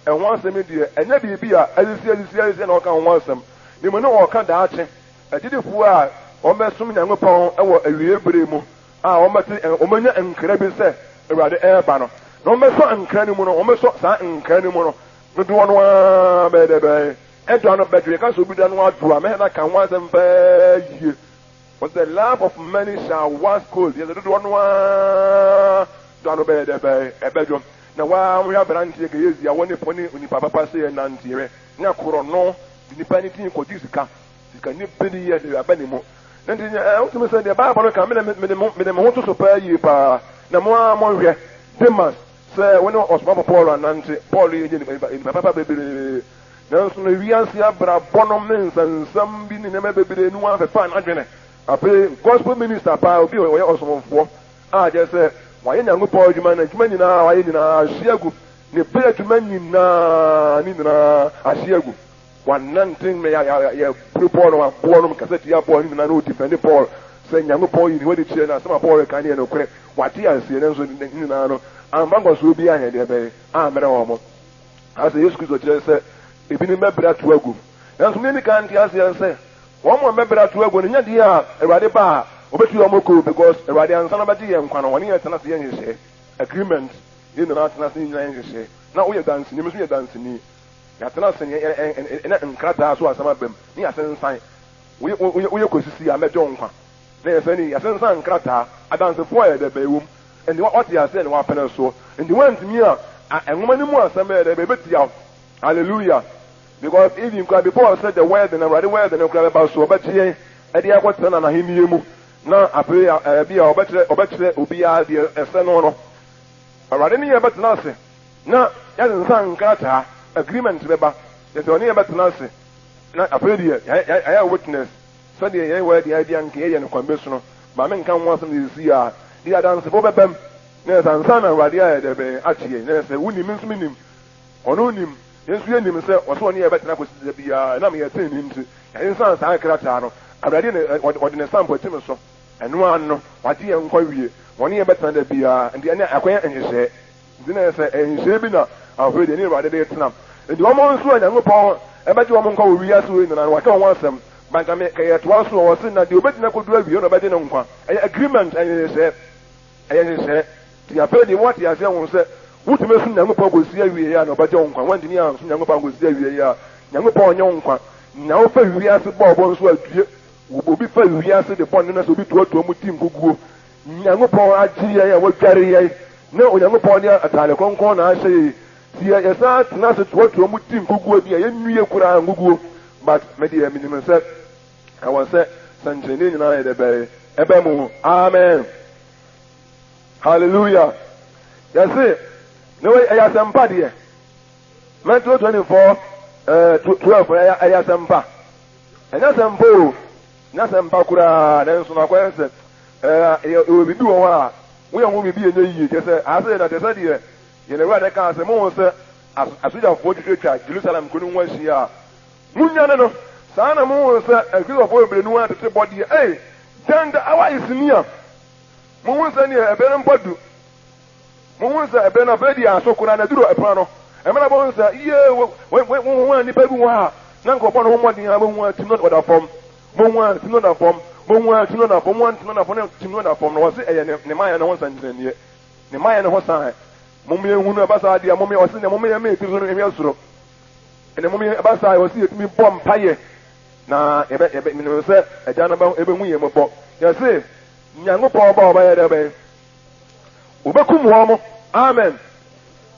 ɛho asɛm yi deɛ, ɛnyɛ biribi a asisi asisi asisi na ɔka ho asɛm. Ne mu ne ɔreka daakye. Agyidifoɔ a wɔbɛsom Nyankopɔn wɔ awiei bere mu a wɔbɛte, wɔbɛnya nkra bi sɛ Awurade reba no, na wɔbɛsɔ nkra no mu no, wɔbɛsɔ saa nkra no mu no, dodoɔ no ara bɛyɛ dɛ bɛn? Ɛdɔ ano bɛdwo. Yɛka sɛ obi dɔ ano adwo a, mɛhɛ no aka ho asɛm paa yie. But the love of many shall wax cold. Yɛsɛ dodoɔ no ara dɔ ano bɛyɛ dɛ bɛn? Ɛbɛdwo. Na waa wohwɛ aberanteɛ Gehazi a wɔne pɔne onipa papa sɛ yɛnanteɛ ne akorɔ no de nipa ne din kɔgye sika. Sika ne bere yɛ de aba ne mu. Nti ɛ wotumi sɛ deɛ Bible no ka me na mede mo mede me ho to so paa yie paa. Na mo ara monhwɛ Demas sɛ wo ne ɔsomafo Paul anante. Paul yɛ nipa nipa papa bebree. Nanso no wiase abrabɔ nom ne nsɛnsɛm bi ne nneɛma bebree no afefa n'adwene. Afei gospel minister paa obi a ɔyɛ ɔsomfoɔ a kyerɛ sɛ wayɛ Nyankopɔn adwuma na adwuma nyinaa wayɛ nyinaa ahye agu. Ne bere adwuma nyinaa ne nyinaa ahye agu. Wanante mɛ ya ya yɛ bere Paul no aboɔ nom kasa tia Paul ne nyinaa na ɔdifɛnde Paul sɛ Nyankopɔn yi ne ho adi kyerɛ no asɛm a Paul reka no yɛ nokorɛ. Wate aseɛ nanso ne nyinaa no amfa nkɔsoɔ biara anyɛ deɛ bɛyɛ ammrɛ wɔn. Asɛ Yesu Kristo kyerɛ sɛ ebinom bɛbrɛ ato agu. Nanso mo ani kan nte aseɛ sɛ wɔn a wɔbɛbrɛ ato agu no nyɛ deɛ a Awurade ba a wɔbɛtu wɔn kɔ because Awurade ansa na ɔbɛgye yɛn nkwa no wɔne yɛn tena ase yɛ nhyehyɛɛ agreement yɛn nyinaa tena ase nyinaa yɛ nhyehyɛɛ na woyɛ danseni me nso yɛ danseni. Yɛatena ase ne yɛn nkrataa so asɛm aba mu, ne yɛasensan. Woyɛ kosisi a, mɛgye wo nkwa. Na yɛsɛ ne yɛasensan nkrataa, adansefoɔ a yɛdɛ bɛn wom. Nti wɔte aseɛ ne wɔapene soɔ. Nti woantumi a, nwoma no mu asɛm bɛyɛ dɛ bɛn bɛtia wo. Hallelujah. Because even koraa before sɛ the wedding, Awurade wedding no koraa bɛba so, ɔbɛgye yɛn ɛde akɔtena n'ahennie mu. Na afei ɛbi a ɔbɛkyerɛ ɔbɛkyerɛ obiara deɛ ɛsɛ no no. Awurade ne yɛn bɛtena ase. Na yɛde nsa nkrataa, agreement bɛba, yɛsɛ ɔne yɛn bɛtena ase, na afei deɛ yɛayɛ witness sɛdeɛ yɛn wɔ deɛ deɛ anka yɛyɛ no kwan bi so no, ma menka ho asɛm seesei a, deɛ adansefoɔ bɛbam, na yɛsɛ ansa na Awurade ayɛ dɛ bɛn akye yɛn, na yɛsɛ wonim, me nso menim, ɔno nim, yɛn nso yɛnim sɛ ɔsɛ ɔne yɛn bɛtena kɔsi da biara, ɛnam yɛn tenenee nti, yɛnsan saa nkrataa no, Awurade na ɔde ne sampo atim so, ɛno ara no, wagye yɛn nkwa wie, ɔne yɛn bɛtena da biara, nti ɛnɛ akɔyɛ nhyehyɛɛ. Nti na ɛyɛ sɛ nhyehyɛe bi na afei deɛ ne Awurade de retena. Nti wɔn nso a Nyankopɔn bɛgye wɔn nkwa wɔ wiase wei nyinaa no, waka wɔn asɛm. Ba nka me, ka yɛtoa so a, wɔse na deɛ ɔbɛgyina kɔduru awie no ɔbɛgye ne nkwa. Ɛyɛ agreement, ɛyɛ nhyehyɛe. Ɛyɛ nhyehyɛe. Nti afei deɛ woate aseɛ ho sɛ wotumi som Nyankopɔn kɔsi awie a na ɔbɛgye wo nkwa. Woantumi ansom Nyankopɔn ankɔsi awie a, Nyankopɔn ɔnyɛ wo nkwa. Na wofa wiase bɔɔbɔ nso a, due. Obi fa wiase de bɔne na sɛ obi toatoa mu di nkoguo. Nyankopɔn agye yɛn a wadware yɛn, na Onyankopɔn de atade kronkron na ahyɛ yɛn. Nti yɛ yɛsan tena ase toatoa mu di nkoguo bi a yɛnwie koraa nkoguo. But me deɛ menim sɛ ɛwɔ sɛ sɛnkyerɛnneɛ nyinaa yɛ dɛ bɛyɛ ɛbɛ mu. Amen. Hallelujah. Yɛse na wei ɛyɛ asɛmpa deɛ. Matthew 24 12 ɛyɛ ɛyɛ asɛmpa. Ɛnyɛ asɛmpa o. Nyɛ asɛmpa koraa nanso na akɔyɛ sɛ Ɛɛ, yɛwɔ biribi wɔ hɔ a, woyɛ ho biribi a ɛnyɛ yie. Kyerɛ sɛ, aha sɛ na te sɛ deɛ yɛn Awurade kaa sɛ, Mohu sɛ asogyafoɔ twitwatwa Jerusalem kuro no ho ahyia a, monnwane no. Saa na mohu sɛ Akristofoɔ bebree no ara tete bɔ deɛ, ei, then the hour is near. Mohu sɛ neɛ ɛbɛn no mpo adu. Mohu sɛ ɛbɛn no afei deɛ aso koraa na aduru ɛpono ano. Ɛmɛ na bohu sɛ, yie, wohu a nnipa bi wɔ hɔ a, na nkurɔfoɔ no ho mmɔden a bohu a tim no ɔda fam. Mohu a tim no da fam, mohu a tim no da fam, mohu a tim no da fam, tim no da fam. Na wɔse ɛyɛ ne ne mayɛ no ho nsɛnkyerɛnneɛ. Ne mayɛ no ho san. Mom yɛnhu no ɛba saa deɛ mom ɔse ne mom yɛn mɛ tiri so no nhwɛ soro. Ɛne mom yɛn ɛba saa ɔse yɛtumi bɔ mpayɛ na yɛbɛ yɛbɛ menim sɛ agya no bɛ ɛbɛhu yɛn mmɔbɔ. Yɛse Nyankopɔn ba ɔbɛyɛ dɛ bɛn? Obekum wɔn mo. Amen.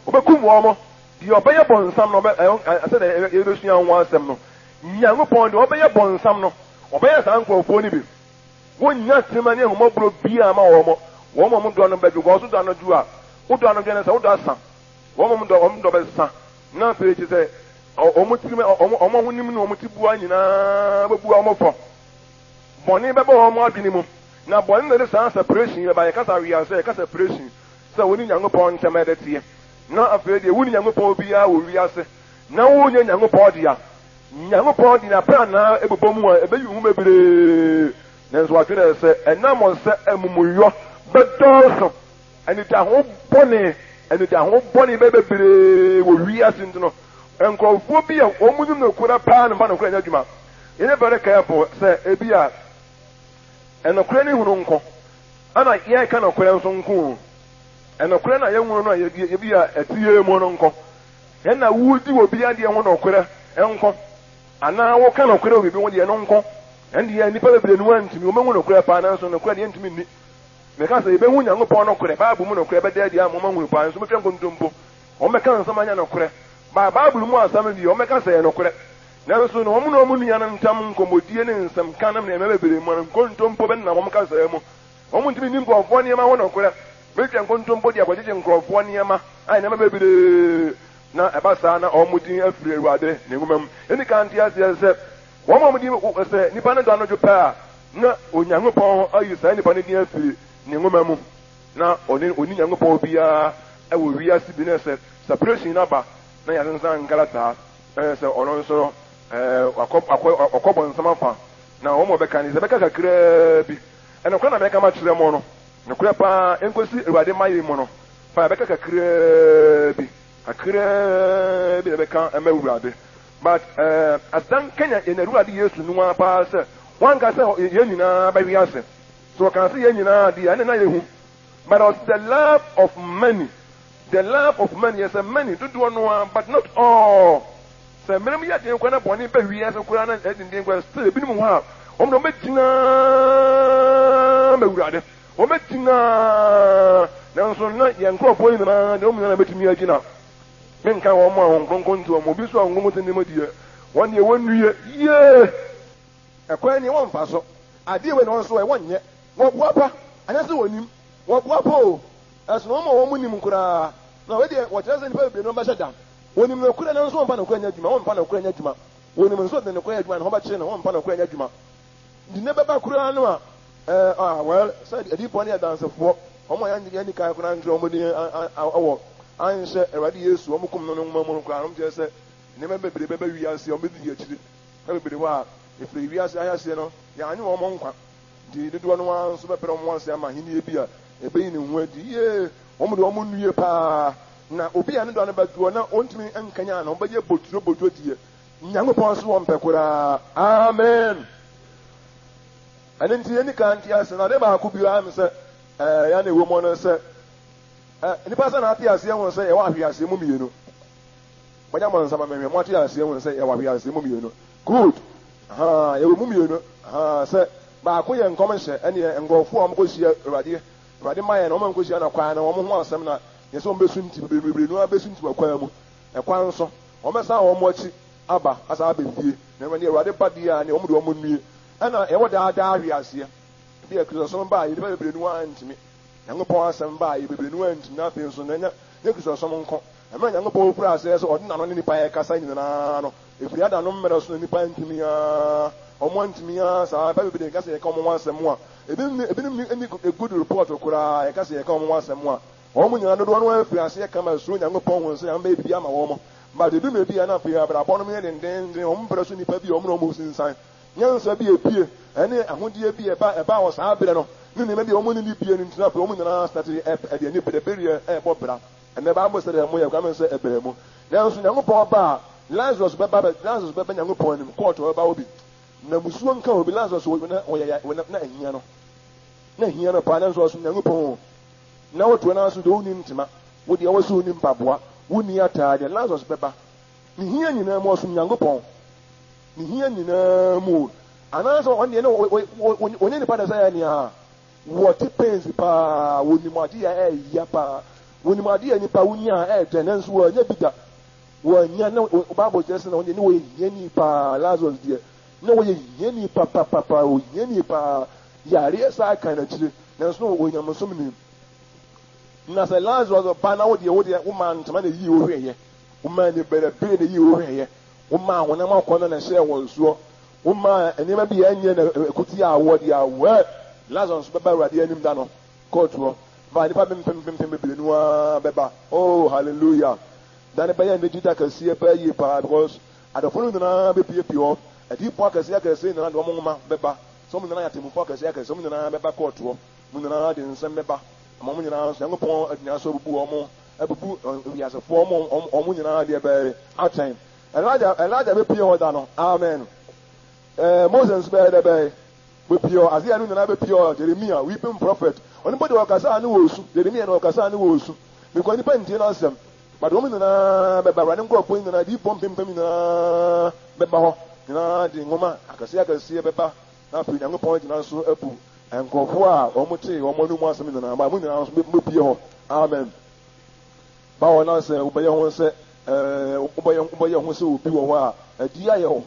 Obekum wɔn mo. Deɛ ɔbɛyɛ bɔnsam no, ɔbɛ, ɛ, sɛdeɛ yɛbɛsua ho asɛm no, Nyankopɔn deɛ ɔbɛyɛ bɔnsam no, ɔbɛyɛ saa nkurɔfoɔ no bi. Wonnya tema ne ahummɔborɔ biara ma wɔn. Wɔn a wɔn dɔ no bɛdwo, wɔn nso dɔ anadwo a, wodɔ anadwo ne sɛ wodɔ asa. Wɔn a wɔn dɔ, wɔn dɔ bɛsa. Na afei kyerɛ sɛ, wɔn tirim, wɔn, wɔn ahonim ne wɔn tibua nyinaa bɛbua wɔn fɔ. Bɔne bɛba wɔn adwene mu. Na bɔne na ɛde saa separation yi bɛba. Yɛka sɛ aweasɛ, yɛka separation, sɛ wo ne Nyankopɔn ntam ɛde teɛ. Na afei deɛ wonni Nyankopɔn biara wɔ wiase, na wonyɛ Nyankopɔn dea. Nyankopɔn de n'aprannaa bobɔ mu a, ebeyi wo ho bebree. Nanso wɔatwerɛ sɛ, Ɛnam sɛ amumuyɔ bɛdɔɔso, anidaho bɔne, anidaho bɔne bɛyɛ bebree wɔ wiase nti no, nkurɔfoɔ bi a wɔnim nokorɛ paa no mfa nokorɛ nyɛ adwuma. Yɛnyɛ very careful sɛ ebi a ɛnokorɛ ne hunu nko, ɛna yɛreka nokorɛ nso nko o. Ɛnokorɛ no a yɛhunu no a ebi a ɛte yɛn mu no nko. Ɛna wodi obi adeɛ ho nokorɛ nko, anaa woka nokorɛ wɔ biribi ho deɛ no nko. Ɛndeɛ nnipa bebree no antumi, wɔbɛhu nokorɛ paa, nanso nokorɛ deɛ ntumi nni. Meka sɛ yɛbɛhu Nyankopɔn nokorɛ, Bible mu nokorɛ bɛda adi ama wɔahunu paa, nso wɔbɛtwa nkontompo. Wɔbɛka nsɛm anyɛ nokorɛ. Ba Bible mu asɛm deɛ wɔbɛka sɛ ɛyɛ nokorɛ. Nanso no wɔn ne wɔn nuanom ntam nkɔmmɔdie ne nsɛmka nom nneɛma bebree mu no, nkontompo bɛnam wɔn kasaa mu. Wɔntumi nni nkurɔfoɔ nneɛma ho nokorɛ. Bɛtwa nkontompo de akɔgyegye nkurɔfoɔ nneɛma, ayɛ nneɛma bebree, na ɛba saa na wɔn din afiri Awurade ne nwoma mu. Yɛnni kan nte aseɛ sɛ wɔn a wɔn din sɛ nipa no dɔ anodwo pɛ a, na Onyankopɔn ayi saa nipa no din afiri ne nwoma mu, na ɔne ɔnni Nyankopɔn biara wɔ wiase bi, na sɛ separation no aba na yɛasensan nkrataa, na yɛ sɛ ɔno nso no wakɔ akɔ ɔkɔ bɔnsam afa, na wɔn a wɔbɛka no sɛ bɛka kakraa bi. Ɛnokorɛ na mɛka makyerɛ mo no, nokorɛ paa, ɛnkɔsi Awurade mmaeɛ mu no, fa ɛbɛka kakraa bi, kakraa bi na ɛbɛka ɛma Awurade. But eh, asan kanya yɛn Awurade Yesu no ara paa sɛ, wanka sɛ yɛn nyinaa bɛhwe ase. So ɔkaa sɛ yɛn nyinaa deɛ, ɛne na yɛhu. But ɔse the love of many, the love of many, yɛ sɛ many, dodoɔ no ara, but not all. Sɛ mmerɛ mu yɛ den koraa na bɔne ba wiase koraa na ɛyɛ denden koraa, still ebinom wɔ hɔ a, wɔn deɛ wɔbɛgyina ma Awurade. Wɔbɛgyina, nanso na yɛn nkurɔfoɔ nyinaa deɛ wɔn nyinaa bɛtumi agyina. Menka wɔn a wɔn kronkron nti wɔn, obi nso a wɔn kronkron nti ne mu deɛ, wɔn deɛ wɔnnue yie. Ɛkwan nie wɔmfa so, adeɛ wei na wɔn nso ɛ, wɔnyɛ. Wɔboa pa, anyɛ sɛ wɔnim, wɔboa pa o, ɛsono wɔn a wɔn nim koraa. Na wei deɛ wɔkyerɛ sɛ nnipa bebree no bɛhyɛ da. Wɔnim nokorɛ nanso wɔmfa nokorɛ nyɛ adwuma, wɔmfa nokorɛ nyɛ adwuma. Wɔnim nso de nokorɛ yɛ adwuma a ne ho bɛkyere no, wɔmfa nokorɛ nyɛ adwuma. Nti nɛ bɛba koraa no a, ɛɛ, ah, well, sɛ adiyifoɔ ne adansefoɔ, wɔn a yɛanni kan koraa antwerɛ wɔn din wɔ, anhyɛ Awurade Yesu, wɔn kum no no nwoma mu no koraa no, wɔkyerɛ sɛ nneɛma bebree bɛba wiase a wɔbɛdidi akyire. Nnipa bebree hɔ a, ɛfiri wiase ahyɛaseɛ no, yɛannye wɔn nkwa. Nti dodoɔ no ara nso bɛpere wɔn ase ama ahennie bi a ɛbɛyi ne ho adi. Yee, wɔn deɛ wɔn nnue paa. Na obi a ne dɔ no bɛdwoɔ na ɔntumi nkanyan ne ho bɛyɛ boturo boturo deɛ, Nyankopɔn nso ɔmpɛ koraa. Amen. Ɛno nti yɛnni kan nte ase. Na ade baako bi ara ne sɛ, ɛɛ, yɛn na ɛwɔ mu no sɛ, ɛ, nnipa sɛ na ate aseɛ ho sɛ yɛwɔ ahweaseɛ mu mmienu. Monya mo nsa ma menhwɛ. Moate aseɛ ho sɛ yɛwɔ ahweaseɛ mu mmienu. Good. Ahaa, yɛwɔ mu mmienu. Ahaa, sɛ baako yɛ nkɔmhyɛ, ɛneɛ nkurɔfoɔ a wɔkɔhyia Awurade, Awurade ma yɛn no, wɔn a wɔkɔhyia no kwan no, wɔn ho asɛm na yɛ sɛ wɔbɛsunti, bebree no ara bɛsunti wɔ kwan mu. Ɛkwan so, wɔbɛsan wɔn akyi aba, asan aba fie. Na ɛneɛ Awurade ba deɛ a, ɛneɛ wɔn deɛ wɔn nnue. Ɛna yɛwɔ daa daa ahweaseɛ. Ebia Kristosom baa yɛ, nnipa bebree no ara ntumi. Nyankopɔn asɛm baa yɛ, bebree no ara ntumi. Na afei nso, na ɛnyɛ Kristosom nko. Mmerɛ Nyankopɔn firii aseɛ sɛ ɔde n'ano ne nnipa rekasa nyinaa no, ɛfiri Adam no mmerɛ so na nnipa antumi aa, wɔn antumi aa saa. Nnipa bebree nka sɛ yɛka wɔn ho asɛm a, ebinom ebinom nni good report koraa, yɛka sɛ yɛka wɔn ho asɛm a, wɔn nyinaa dodoɔ no ara firi aseɛ ka ma suro Nyankopɔn hu sɛ Nyame bɛyɛ biribi ama wɔn. But ɛdu mmerɛ bi a na afei abrabɔ no yɛ dendeenden, wɔn brɛ so nnipa bi a wɔn na wɔn sinsan. Nyansa bi a epue, ɛne ahodeɛ bi a ɛba ɛbaa wɔ saa berɛ no, ne nneɛma bi a wɔn nni bie no nti na afei wɔn nyinaa startee ɛde anibere bereɛ ɛrebɔ bra. Ɛnnɛ Bible sɛ deɛ moyɛ koraa mehu sɛ ɛbrɛ mu. Nanso Nyankopɔn ba a, Lazarus bɛba bɛ Lazarus bɛba Nyankopɔn anim, kɔɔto ɔbɛba hɔ bi. Na musuo nka obi, Lazarus wɔ na ɔyɛ ya na ahia no. Na ahia no paa, nanso ɔsom Nyankopɔn o. Na wotoa no ara so deɛ wonni ntoma, wo deɛ wɔ so wonni mpaboa, wonni ataadeɛ, Lazarus bɛba. Ne hia nyinaa mu ɔsom Nyankopɔn. Ne hia nyinaa mu o. Anaasɛ ɔno deɛ na ɔnyɛ nipa na sɛ yɛ nea Wɔte pains paa, wɔnim adeɛ a ɛyɛ paa, wɔnim adeɛ a nipa wonya a ɛyɛ dɛ nanso wɔannya bi da. Wɔannya, na Bible kyerɛ sɛ na wɔn deɛ, na wɔyɛ hiani paa. Lazarus deɛ, na wɔyɛ hiani papapapa, ohiani paa. Yareɛ saa kan n'akyire, nanso na ɔyɛ nyamesomni. Na sɛ Lazarus ba na wo deɛ, wo deɛ, womaa ntoma na eyii wo hwɛeɛ, womaa aniberebere na eyii wo hwɛeɛ, womaa honam akɔnnɔ na ɛhyɛɛ wɔn soɔ, womaa nneɛma bi a ɛnyɛ na ɛko tiaa woɔ deɛ a, wɛ! Lazarus nso bɛba Awurade anim da no, kɔɔtu hɔ. Ba nnipa mpempempem bebree no ara bɛba. Oh, hallelujah! Da no bɛyɛ anigye da kɛseɛ paa yie paa because adɔfo no nyinaa bɛpiepie hɔ. Adiyifoɔ akɛseɛ akɛseɛ nyinaa de wɔn nwoma bɛba. Sɛ wɔn nyinaa yɛ atemmufoɔ akɛseɛ akɛseɛ, wɔn nyinaa bɛba kɔɔto hɔ. Wɔn nyinaa de nsɛm bɛba ama wɔn nyinaa nso. Nyankopɔn agyina so abubu wɔn, abubu wiasefoɔ, wɔn, wɔn nyinaa deɛ bɛyɛ atɛn. Elijah, Elijah bɛpie hɔ da no. Amen. Eh, Moses nso bɛyɛ dɛ bɛyɛ. Bɛpie hɔ. Isaiah no nyinaa bɛpie hɔ. Jeremia, weeping prophet. Ɔno mpo deɛ ɔkasaa ne wɔ osu. Jeremia no ɔkasaa ne wɔ osu. Because nnipa ntie n'asɛm. But wɔn nyinaa bɛba, Awurade nkurɔfoɔ nyinaa, adiyifoɔ mpempem nyinaa bɛba hɔ, nyinaa de nwoma akɛseɛ akɛseɛ bɛba, na afei Onyankopɔn agyina so abu nkurɔfoɔ a wɔtee wɔn anom asɛm nyinaa, ma mo nyinaa nso mobɛpue hɔ. Amen. Ba hɔ na sɛ wobɛyɛ ho sɛ ɛɛ wobɛyɛ wobɛyɛ ho sɛ obi wɔ hɔ a, adi ayɛ hɔ.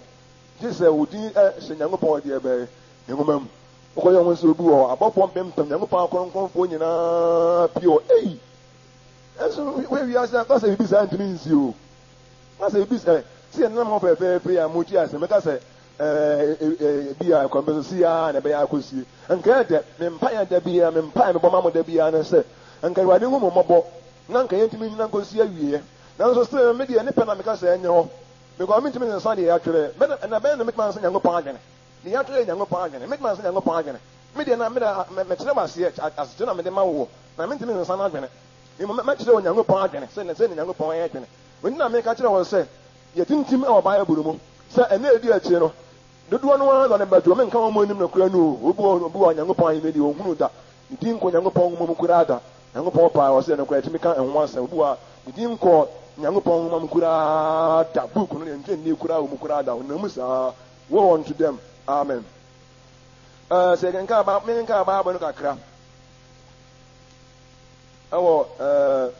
Gye sɛ wo din hyɛ Nyankopɔn deɛ bɛyɛ nwoma mu. Wokɔyɛ ho sɛ obi wɔ hɔ, abɔfoɔ mpempem, Nyankopɔn akronkronfoɔ nyinaa pue hɔ. Ei! Nanso wohwɛ wiase a, nka sɛ biribi saa ntumi nsi o. Nka sɛ biribi sɛ sɛ yɛnam hɔ fɛfɛɛfɛ yi a mote ase, mɛka sɛ ɛɛ bi a kwan bɛ so si ara na ɛbɛyɛ akɔsie. Nka yɛ dɛ, me mpaeɛ da biara, me mpaeɛ mebɔ ma mo da biara ne sɛ, nka Awurade nhu mo mmɔbɔ na nka yɛntumi nnyina nkɔsi awieɛ. Nanso still me deɛ ne pɛ na meka sɛ ɛnyɛ hɔ because mentumi nsesa deɛ yɛatwerɛ. Mɛ na bɛn na mɛtumi ansesa Nyankopɔn adwene? Deɛ yɛatwerɛ yɛ Nyankopɔn adwene. Mɛtumi ansesa Nyankopɔn adwene? Me deɛ na me mɛkyerɛ wo aseɛ, asekyerɛ na mede ma woɔ, na mentumi nsesa n'adwene. Mmom mɛkyerɛ Onyankopɔn adwene, sɛ sɛnea Nyankopɔn dwene. Enti na meka kyerɛ wɔn sɛ, Yɛatintim wɔ Bible mu sɛ nna a edi akyiri no, dodoɔ no ara dwane bɛdwo. Menka wɔn anim nokorɛ no o, obi wɔ obi wɔ Nyankopɔn ahenni deɛ ɔnhunuu da, ne din nkɔ Nyankopɔn nwoma mu koraa da. Nyankopɔn paa ɔsɛ nokorɛ yɛtumi ka ɛho asɛm. Obi wɔ a ne din nkɔɔ Nyankopɔn nwoma mu koraa da, book no deɛ nkyɛ nni koraa wɔ mu koraa da, ɔnam mu saa. Woe unto them. Amen. Ɛɛ sɛ yɛkenkan Bible, menkenkan Bible no kakra. Ɛwɔ ɛɛ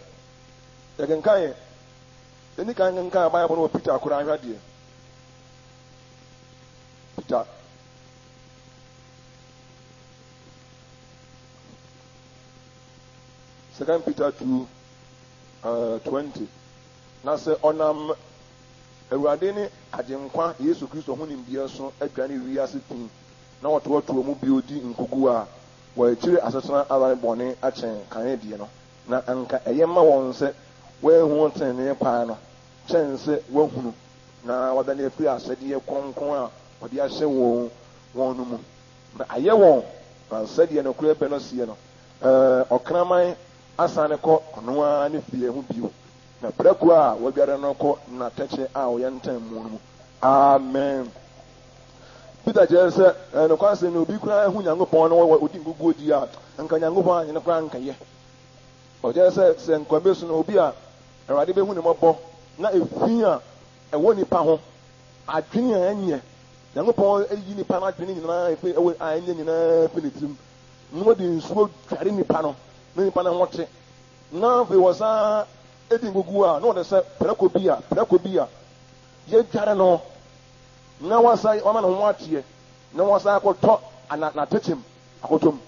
yɛkenkan yɛni kan kenkan Bible no wɔ Peter koraa nhwɛ adeɛ. Peter. Second Peter 2 20. Na sɛ ɔnam Awurade ne Agyenkwa Yesu Kristo ho nimdeɛ so adwane wiase fi na wɔtoatoa mu bio di nkogu a, wɔakyiri asetena ara ne bɔne akyɛn kan deɛ no, na anka ɛyɛ ma wɔn sɛ wɔanhu trenee kwan no kyɛn sɛ wɔahunu na wɔadane afiri ahyɛdeɛ kronkron a wɔde ahyɛ wɔn wɔn no mu. Na ayɛ wɔn, na sɛdeɛ nokorɛ bɛ no seɛ no, Ɔkraman asane kɔ ɔno ara ne fie ho bio, na prako a wɔadware no kɔ n'atɛkyɛ a ɔyɛ ntɛn mu no mu. Amen. Peter kyerɛ sɛ ɛyɛ nokwasɛm na obi koraa hu Nyankopɔn na ɔdi nkoguo di a, anka Nyankopɔn anyɛ no koraa anka yɛ. Ɔkyerɛ sɛ sɛ nkwa bi so no obi a Awurade bɛhu ne mmɔbɔ na efi a ɛwɔ nipa ho, adwene a ɛnyɛ, Nyankopɔn ayi nipa no adwene nyinaa efi ɛwɔ a ɛnyɛ nyinaa fi ne tirim na wɔde nsuo dware nipa no na nipa no ho te na afei wɔsan di nkoguo a na wɔde sɛ prako bi a prako bi a yɛdware no na wasan wama ne ho ateɛ na wasan akɔtɔ ana n'atɛkyɛ mu akɔtɔ mu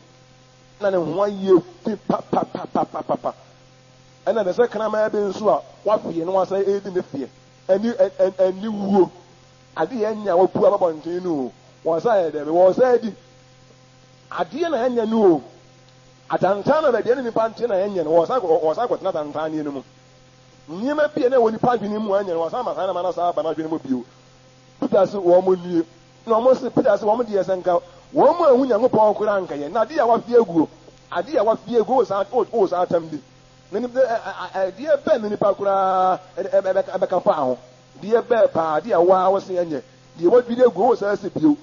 na ne ho ayɛ fi papapapapapa. Ɛna ne sɛ kraman bi nso a wafeɛ na wasan redi ne feɛ ɛne ɛne wuo adeɛ ɛnyɛ a wapu aba bɔnten no o wɔsan yɛ dɛ wɔsan di adeɛ na ɛnyɛ no o atantan na baabi ɛne nipa nte na ɛnyɛ no wɔsan wɔsan kɔtena atantanneɛ no mu. Nneɛma bi a na ɛwɔ nnipa adwene mu a ɛnyɛ no, wɔasan ama saa nneɛma no asan aba n'adwene mu bio. Peter se, Wɔn nnue. Na wɔn se, Peter se, wɔn deɛ sɛ nka wɔn anhu Nyankopɔn koraa anka yɛ. Na adeɛ a wafie aguo, adeɛ a wafie aguo, wowɔ saa, wowɔ saa atam bi. Na nim, ɛ, ɛ, ɛ, deɛ bɛn na nipa koraa ɛbɛka, ɛbɛka faa ho? Deɛ bɛɛ paa, adeɛ a waa wo se ɛnyɛ. Deɛ wadwiri aguo, wowɔ saa se bio.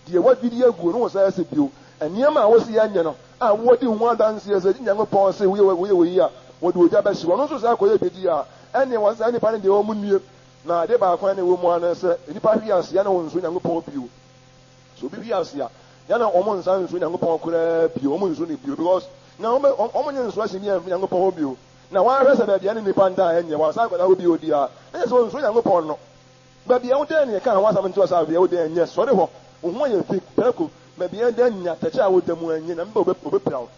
Deɛ wɔadwiri aguo no wɔ saa ase bio. Nneɛma a wose yɛnyɛ no, a wɔdi ho adanseɛ sɛ Nyankopɔn se woyɛ woyɛ wei a, wɔde ogya bɛhye wo. Ɔno nso saa kɔyɛ bi di a, ɛnneɛ wɔn saa nnipa no deɛ wɔn nnue. Na adeɛ baako a na ɛwɔ mu ara ne sɛ, nnipa hwe ase a na wɔnsuro Nyankopɔn bio. Sɛ obi hwe ase a, yɛ na wɔn nsan nsuro Nyankopɔn koraa bio, wɔn nsuro no bio because na wɔn wɔn nyɛ nsuro ahyɛ biara mfiri Nyankopɔn hɔ bio. Na woahwɛ sɛ baabi a ɛne nnipa nda a ɛnyɛ, wɔasan akɔda hɔ bio di a, ɛnyɛ sɛ wɔnsuro Nyankopɔn no. Baabi a woda ne yɛkaa ho asɛm ntoa sɛ baabi a woda ɛnyɛ, sɔre hɔ, wo ho ayɛ fi, prɛko, baabi a ɛda nyɛ, atɛkyɛ a woda mu ɛnyɛ, Nyame ba obɛpira wo.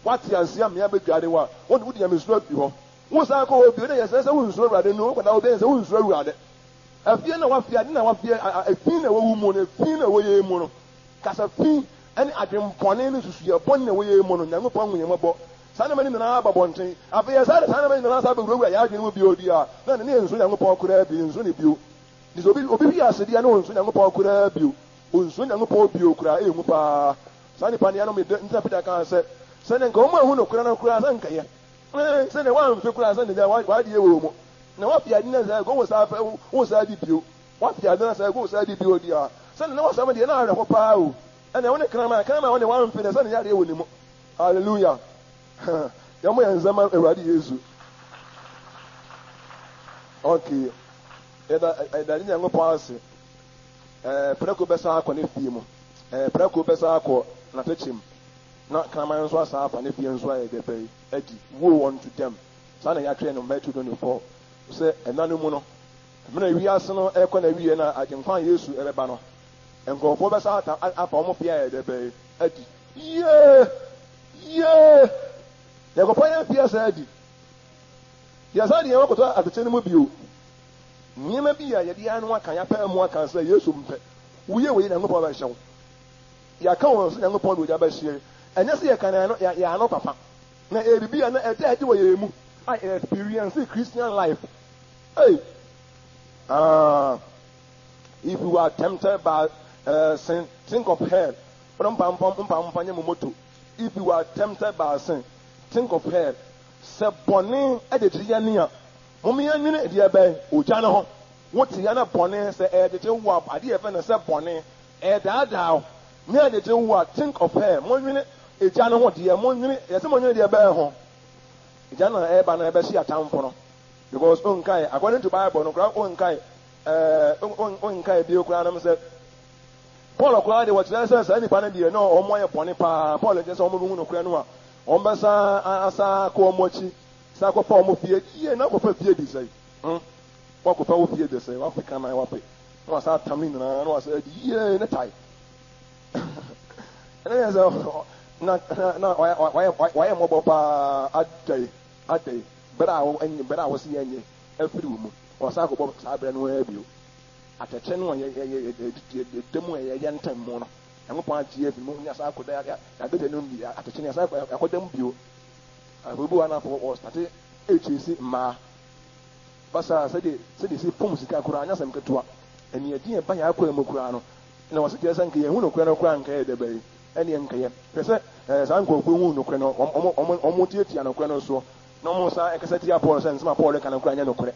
Woate aseɛ a, mmea bɛdware wo a, wode nyamesuro afiri hɔ. Wosan kɔ hɔ bio na yɛsrɛ sɛ wonsuro Awurade no, wokɔda hɔ bio sɛ wonsuro Awurade. Afie na wafie, ade na wafie, efi na ɛwɔ wo mu no, efi na ɛwɔ yɛn mu no, kasa fi ne adwemmɔne ne nsusuiɛ bɔne na ɛwɔ yɛn mu no, Nyankopɔn hu yɛn mmɔbɔ. Saa nneɛma no nyinaa aba abɔnten. Afei yɛsan de saa nneɛma no nyinaa san bɛwurawura yɛn adwene mu bio deɛ a, na ɛno ne yɛnsuro Nyankopɔn koraa bio, yɛnsuro no bio. Nti sɛ obi, obi hwe ase deɛ na ɔnsuro Nyankopɔn koraa bio, ɔnsuro Nyankopɔn bio koraa, ɛyɛ hu paa. Saa nipa no yɛnom yɛ, nti na Peter kaa sɛ, sɛdeɛ nka wɔn anhu nokorɛ no koraa sɛ nka yɛ. Ee, sɛdeɛ woamfe koraa sɛ nea w'adeɛ wɔ mu, na woafe ade no sɛ wo saa fɛ, wo saa di bio, woafe ade no sɛ wo saa di bio deɛ a, sɛdeɛ na w'asɛm deɛ na awerɛho paa o. Ɛnna wo ne kraman, kraman wo ne woamfe deɛ sɛdeɛ yadeɛ wɔ ne mu. Hallelujah. Yɛmmɔ yɛn nsam ma Awurade Yesu. Okay. Yɛda yɛda ne Nyankopɔn ase. Ɛɛ prɛko bɛsa akɔ ne fie mu. Ɛɛ prɛko bɛsa akɔ n'atɛkyɛ mu. Na kraman nso asan afa ne fie nso ayɛ dɛ bɛn adi. Woe unto them! Saa na yɛatwerɛ no Matthew 24, sɛ ɛnna no mu no, mmerɛ a wiase no rekɔ n'awieɛ na Agyenkwa Yesu rebɛba no, nkurɔfoɔ bɛsan ata afa wɔn fie ayɛ dɛ bɛn adi. Yie! Yie! Yɛkɔfa yɛn fie asan adi. Yɛsan de yɛn ho akɔtɔ atɛkyɛ no mu bio. Nneɛma bi a yɛde yɛn ano aka, yɛapae mu aka sɛ Yesu mpɛ. Woyɛ wei, Nyankopɔn bɛhyɛ wo. Yɛaka wɔn sɛ Nyankopɔn de ogya bɛhye yɛn. Ɛnyɛ sɛ yɛka no yɛn ano papa. Na ɛyɛ biribi a na ɛda adi wɔ yɛn mu a yɛ experience Christian life. Hey! Ah, if you are tempted by sin, think of hell. Wọ́n mpa mpa mpa mpa nyɛ mo moto. If you are tempted by sin, think of hell. Sɛ bɔne ɛgyegye yɛn a, mom yɛn nwene deɛ bɛn ogya no ho. Wote yɛn na bɔne sɛ ɛgyegye wo a, adeɛ yɛfɛ no sɛ bɔne. Ɛredaadaa wo ne agyegye wo a, think of her, monwene egya no ho deɛ, monwene, yɛse monwene deɛ bɛn ho? Egya no a ɛreba no ɛbɛhye atamfo no, because wonkae, according to Bible no koraa wonkae, ɛɛ, wonkae bio koraa nom sɛ, Paul koraa deɛ wɔkyerɛ sɛ saa nipa no deɛ na wɔn ayɛ bɔne paa, Paul nkyerɛ sɛ wɔn bɛhu nokorɛ no a, wɔn bɛsa asa akɔ wɔn akyi, sa akɔfa wɔn fie, yie na akɔfa fie di sɛe, hmm, wakɔfa wo fie di sɛe, wafe kraman wafe. Na wasan atam ne nyinaa na wasan adi yie ne tae. Ɛna yɛ sɛ na na wayɛ wayɛ mmɔbɔ paa adai adai bere a wɔnyɛ bere a wɔsi yɛn nyɛ afiri wɔn mu wɔsan akɔbɔ saa bere no ara bio. Atɛkyɛ no a yɛ yɛ yɛ yɛ yɛ mu a yɛyɛ ntɛm mu no Nyankopɔn agye afiri mu yɛsan akɔda yɛabɛda no bi atɛkyɛ no yɛsan akɔda mu bio. Afei obi wɔ hɔ na afɔ wɔstate ɛkyɛsi mmaa. Basaa, sɛdeɛ sɛdeɛ yɛsi fom sika koraa nyɛ asɛm ketewa. Aniɛden a ɛba yɛn akwan mu koraa no, na wɔse kyerɛ sɛ nka yɛnhu nokorɛ no koraa nka ɛyɛ dɛ bɛn? Ɛnneɛ nka yɛ. Hwɛ sɛ ɛɛ saa nkurɔfoɔ yi huu nokorɛ no, wɔn wɔn wɔn wɔn tiatia nokorɛ no soɔ, na wɔn san ɛkasa tia Paul sɛ nsɛm a Paul reka no koraa nyɛ nokorɛ.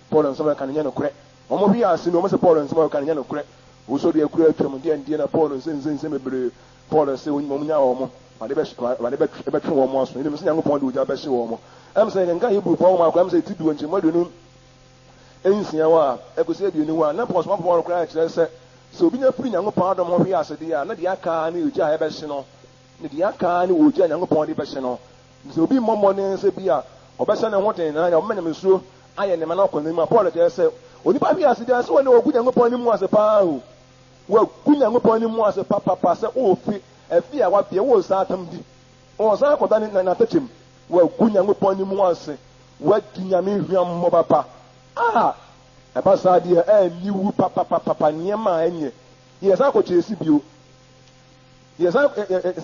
Paul nsɛm a ɔreka no nyɛ nokorɛ. Wɔn hwee ase no, wɔn se Paul nsɛm a ɔreka no nyɛ nokorɛ. Wusɔreɛ koraa atwam, deɛn deɛn na Paul nsɛnsɛnsɛm bebree. Paul se wɔn nyaa wɔn, Awurade bɛhye, Awurade bɛtwe, bɛtwe wɔn aso. Yɛnim sɛ Nyankopɔn de ogya bɛhye wɔn. Ɛm sɛ yɛkenkan Hebrifo nwoma koraa, ɛm sɛ ti du nkyɛmu 26 hɔ a, ɛkɔsi 20 hɔ a, na Paul somafo Paul koraa kyerɛ sɛ, sɛ obi nya firi Nyankopɔn adom ho hwe ase deɛ a, na deɛ aka ara ne ogya a ɛbɛhye no, ne deɛ aka ara ne ogya a Nyankopɔn de bɛhye no. Nti sɛ obi mmɔ mmɔden sɛ bi a ɔbɛhyɛ ne ho den na ɔbɛma nyamesuro ayɛ ne ma na ɔkɔ n'anim a, Paul kyerɛ sɛ onipa hwe ase deɛ, sɛ ɔne ɔgu Nyankopɔn anim ase paa o. Wagu Nyankopɔn anim ase papapa sɛ ɔrefi afi a wabea, ɔresan atam di, ɔresan akɔda ne n'atɛkyɛ mu. Wagu Nyankopɔn anim ase, wadi Nyame hwammɔ papa. A ɛba saa deɛ aniwu papapapapa, nneɛma a ɛnyɛ. Yɛsan akɔ kyesi bio, yɛsan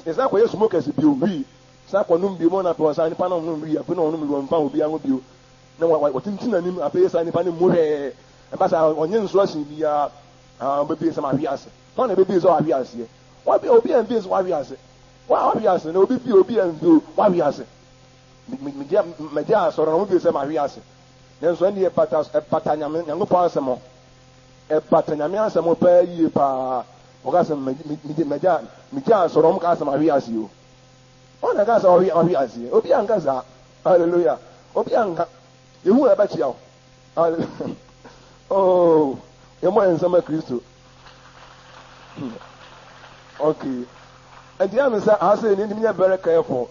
yɛsan akɔyɛ smokers bio, wii, san akɔnom bio, ma na afei ɔsan nipa no nom wii, afei na ɔnom wii, ɔmfa obiara ho bio, na wɔtintim n'anim, afei saa nipa no mmu hwee. Ɛba saa ɔnyɛ nsuo asen biara. Ah, ɔbɛbie sɛ mahwe ase. Hwan na ɛbɛbie sɛ wahwe aseɛ? Wabi, obi amfie sɛ wahwe ase. Wahwe ase na obi fie obi amfie wahwe ase. Megye asɔre na wɔn fie sɛ mahwe ase. Nanso ɛnde ɛbata ɛbata nyame Nyankopɔn asɛm ho. Ɛbata nyame asɛm ho paa yie paa. Wɔka sɛ megye megye megye asɔre wɔn ka sɛ mahwe ase o. Wɔn na ka sɛ ɔhwe ɔhwe aseɛ. Obi anka saa. Hallelujah. Obi anka. Yehu ɛbɛkyia o. Hallelujah. Oh, yɛmmɔ yɛn nsɛm ma Kristo. Okay. Nti yɛ me sɛ aha sɛ ne ntumi nyɛ very careful.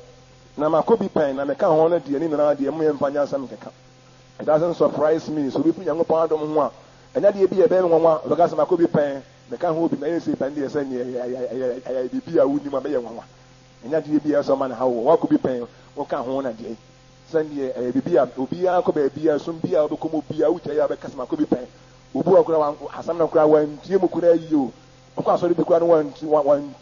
Na makɔ bi pɛn na meka ho no deɛ ne nyinaa deɛ mo yɛmfa nyɛ asɛm nkeka. It doesn't surprise me sɛ obi firi Nyankopɔn adom ho a, ɛnyɛ adeɛ bi a ɛbɛyɛ me nwanwa, ɔbɛka sɛ makɔ bi pɛn, meka ho bi, mayɛ sei pɛn deɛ sɛ neɛ ɛyɛ ɛyɛ biribi a wonim a ɛbɛyɛ nwanwa. Ɛnyɛ adeɛ bi a ɛsɛ ɔma no haw wo, wakɔ bi pɛn, woka ho na deɛ sɛ neɛ ɛyɛ biribi a obiara kɔ baabi a ɛsom bi a wobɛkɔ mu biara wogyae a wobɛka sɛ makɔ bi pɛn. Obi wɔ hɔ koraa asɛm no koraa wantie mu koraa yie o. Ɔkɔ asɔre bi koraa no wanti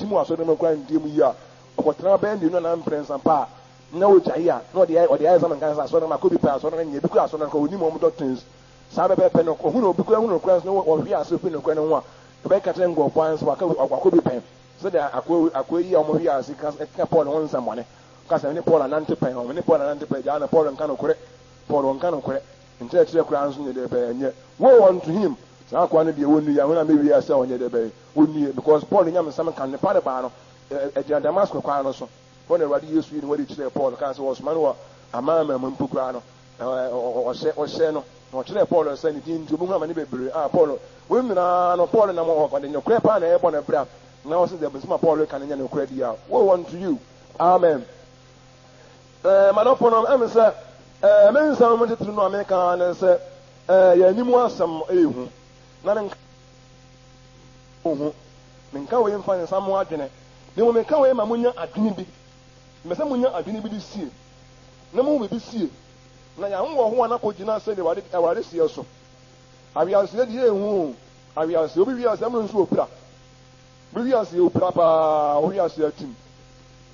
mu asɔre no mu koraa ntie mu yie a, ɔkɔtena bɛyɛ mmienu anaa mprɛnsa pa a, na ogyae a, na ɔde ayɛ ɔde ayɛ sɛ nka sɛ asɔre no makɔ bi pɛ asɔre no nyɛ bi koraa asɔre no koraa onim wɔn doctrines saa pɛpɛɛpɛ no ohun obi koraa hu nokorɛ nso na wɔhwe ase firi nokorɛ no ho a ɔbɛka kyerɛ nkurɔfoɔ ara nso waka wakɔ bi pɛn sɛdeɛ akoa akoa yi a wɔhwe ase ka ka Paul ho nsɛmmɔne ka sɛ ne Paul anante pɛn wɔn ne Paul anante pɛn gyaa na Paul nka nokorɛ Paul ɔnka nokorɛ nkyerɛkyerɛ koraa nso nyɛ deɛ bɛyɛ nyɛ woe unto him saa akoa no deɛ wɔnnue ahona mɛwie asɛ ɔnyɛ deɛ bɛyɛ wɔnnue because Paul nyamesɛm ka ne pa ne baa no ɛgyina Damasco kwan no so. Hɔ na Awurade Yesu yii ne ho adi kyerɛɛ Paul kaa sɛ ɔresoma no wɔ amanaman mu mpo koraa no, ɔhyɛ ɔhyɛɛ no, na ɔkyerɛɛ Paul sɛ ne din nti obehu amane bebree. A Paul, wei nyinaa no, Paul nam ɔde nokorɛ paa na ɛrebɔ no bra, na ɔse sɛ nsɛm a Paul reka no nyɛ nokorɛ deɛ a, woe unto you. Amen. Ɛɛ, m'adɔfo nom, ɛm sɛ, ɛɛ, me nsɛm titiri no a meka ara ne sɛ, ɛɛ, yɛn anim asɛm ɛyɛ hu, na menka hu, menka wei mfa nsa mo adwene. Na mmom meka wei ma munya adwene bi. Mepɛ sɛ munya adwene bi de sie, na muhu biribi sie, na yɛahohoahoa no akogyina sɛdeɛ Awurade, Awurade seɛ so. Aweaseɛ deɛ ɛyɛ hu o, aweaseɛ, obi hwe ase amene nso opira. Obi hwe ase opira paa, ɔhwe ase atim.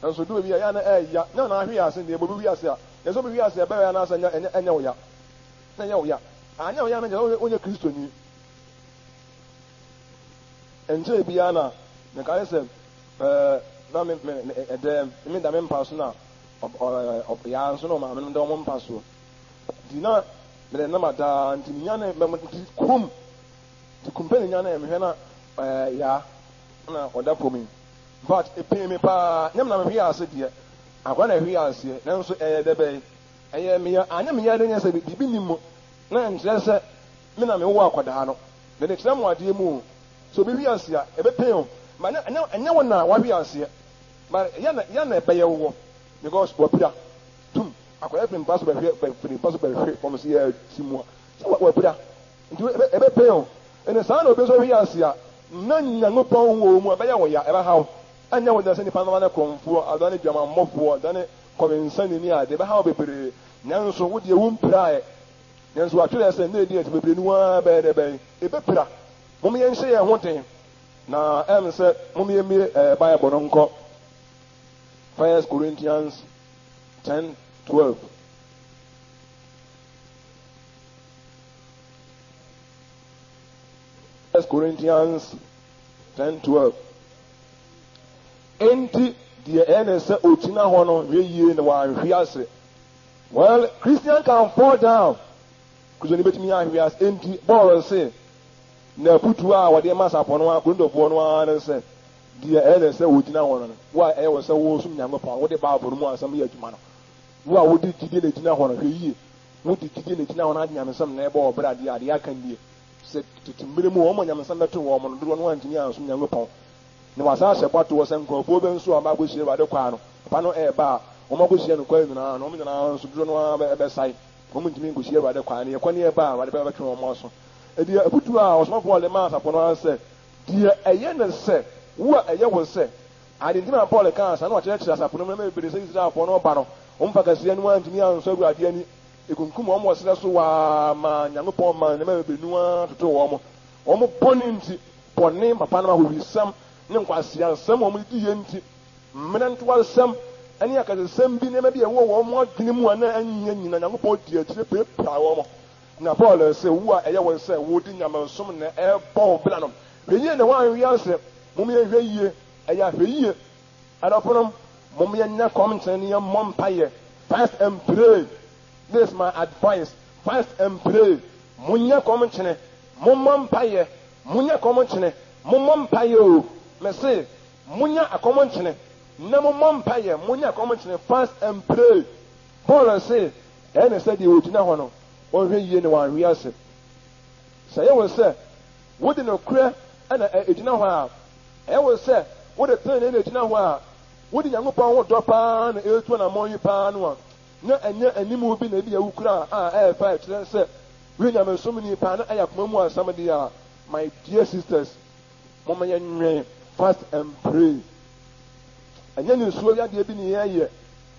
Nanso du baabi a ɛyɛ a na ɛyɛ ya, nyɛ na ahwe ase deɛ, obi hwe ase a, yɛ sɛ obi hwe ase a ɛbɛyɛ anaasɛ ɛnyɛ, ɛnyɛ, ɛnyɛ wo ya. Na ɛnyɛ wo ya. Anyɛ wo ya no nkyɛ sɛ wonyɛ Kristoni. Ɛnkyɛe biara na mekae sɛ ɛɛ na me me me ɛdɛm me da me mpa so na ɔbea nso na ɔmaame no da wɔn mpa so. Nti na mede nam adaa nti menya ne mɛmo nti kum nti kum pɛ ne nya ne mehwɛ na ɛɛ yaa na ɔda fam yi. In fact epee me paa nyɛ me na mehwee ase deɛ akwadaa na ɛhwee aseɛ nanso ɛyɛ dɛ bɛn ɛyɛ meyɛ anyɛ meyɛ de nyɛ sɛ biribi ni mu na nkyerɛ sɛ me na mewɔ akwadaa no. Mede kyerɛ mo adeɛ mu o, sɛ obi hwe ase a, ɛbɛpain o, but ɛnyɛ ɛnyɛ ɛnyɛ wo na wahwe aseɛ, but yɛ na yɛ na ɛbɛyɛ woɔ because wapira. Tum, akwadaa firi mpa so bɛhwe bɛ firi mpa so bɛhwe fam sɛ yɛ ti mu a, sɛ wa wapira, nti ɛbɛ ɛbɛpain o. Ɛnna saa na obi nso hwe ase a, na Nyankopɔn wɔ wo mu a, ɛbɛyɛ wo ya, ɛbɛha wo. Ɛnyɛ wo dɛ sɛ nipa no adane korɔmfoɔ, adane dwamammɔfoɔ, adane kɔwensani ne ade, ɛbɛha wo bebree, nanso wo deɛ wompiraeɛ. Nanso wɔatwerɛ sɛ, Nna a ɛdi akyi bebree no ara bɛyɛ dɛ bɛn? Ɛbɛpira. Mom yɛnhyɛ yɛn ho den, na ɛm sɛ mom yɛmmue ɛɛ Bible no nkɔ First Corinthians 10, 12. First Corinthians 10, 12. Enti deɛ ɛyɛ ne sɛ ɔgyina hɔ no hwɛ yie na wanhwe ase. Well, Christian can fall down. Kristoni betumi ahwe ase. Enti, Paul se, n'afotu a ɔde ma asafo no ara, Korintofoɔ no ara ne sɛ, deɛ ɛyɛ ne sɛ wogyina hɔ no, wo a ɛyɛ wo sɛ woresom Nyankopɔn a wode Bible no mu asɛm yɛ adwuma no, wo a wode gyidie na egyina hɔ no, hwɛ yie. Wode gyidie na egyina hɔ no ade nyamesɛm na ɛbɔ wo bra deɛ a, deɛ aka nie. Sɛ tete mmerɛ mu wɔn a nyamesɛm bɛto wɔn no, dodoɔ no antumi ansom Nyankopɔn. Na wɔasan ahyɛ bɔ ato hɔ sɛ nkurɔfoɔ bi nso a wɔakɔhyia Awurade kwa no, papa no reba a, wɔakɔhyia no kwa nyinaa no, wɔn nyinaa nso dodoɔ no ara bɛsae. Wɔntumi nkɔhyia Awurade kwa no. Yɛkɔ ne yɛba a, Awurade bɛtwe wɔn aso. Enti afotuo a ɔsomafo Paul de maa asafo no ara sɛ, Deɛ ɛyɛ ne sɛ, wo a ɛyɛ wo sɛ, ade nti na Paul kaa saa, na wakyerɛkyerɛ asafo no mu nneɛma bebree sɛ Israelfoɔ no reba no, wɔn fa kɛseɛ no antumi ansɔ Awurade ani. Ɛkunkum wɔn wɔ serɛ so waa maa Nyankopɔn maa nneɛma bebree no ara totoo wɔn. Wɔn bɔne nti, bɔne papa nom ahohwisɛm ne nkwaseasɛm a wɔde diiɛ nti, mmerɛntoasɛm ne akɛsesɛm bi, nneɛma bi a ɛwɔ wɔn adwene mu a na ɛnyɛ nyina, Nyankopɔn dii akyire pirapiraa wɔn. Na Paul se, Wo a ɛyɛ wo sɛ wode nyamesom na ɛrebɔ wo bra no, hwɛ yie na woanhwe ase. Mom yɛnhwɛ yie, ɛyɛ ahwɛyie. Adɔfonom, mom yɛnyɛ kɔmkyene ne yɛmmɔ mpaeɛ, fast and pray. This is my advice, fast and pray. Monyɛ kɔmkyene, mommɔ mpaeɛ, Monyɛ kɔm nkyene, mommɔ mpaeɛ o, mese monya akɔm nkyene na mommɔ mpaeɛ, monyɛ akɔm nkyene, fast and pray. Paul se, ɛyɛ ne sɛ deɛ ɔgyina hɔ no, ɔnhwɛ yie na wanhwe ase. Sɛ ɛyɛ wo sɛ wode nokorɛ na ɛgyina hɔ a, ɛyɛ wo sɛ wode tenenee na ɛgyina hɔ a, wode Nyankopɔn ho dɔ paa na ɛretu anammɔn yi paa no a, na ɛnyɛ anim bi na ebia wukura a ɛyɛ fɛ a ɛkyerɛ sɛ woyɛ nyamesomni paa na ɛyɛ akoma mu asɛm de a, my dear sisters, momma yɛnwɛn, fast and pray. Ɛnyɛ nisuo yadeɛ bi na yɛyɛ,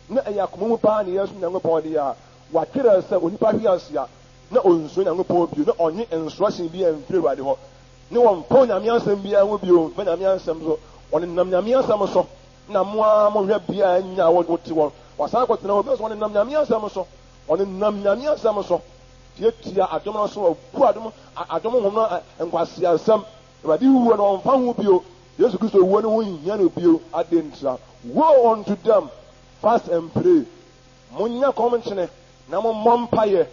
na ɛyɛ akoma mu paa na yɛsom Nyankopɔn de a, wɔatwerɛ sɛ onipa hwe ase a, na onsuro Nyankopɔn bio, na ɔnye instruction biara mfiri Awurade hɔ, ne wɔmfa Onyame asɛm biara ho bio, mfa Nyame asɛm so, wɔnenam Nyame asɛm so, na mo ara mohwɛ bea a anya a wote hɔ, wɔasan akɔtena hɔ bio nso, wɔnenam Nyame asɛm so, wɔnenam Nyame asɛm so, tiatia adom no so, wɔbu adom, adom honhom no nkwaseasɛm, Awurade wuo no ɔmfa ho bio, Yesu Kristo wuo no ho nhia no bio, adɛn ntira? Woe unto them, fast and pray, monyɛ kɔm nkyene na mommɔ mpaeɛ,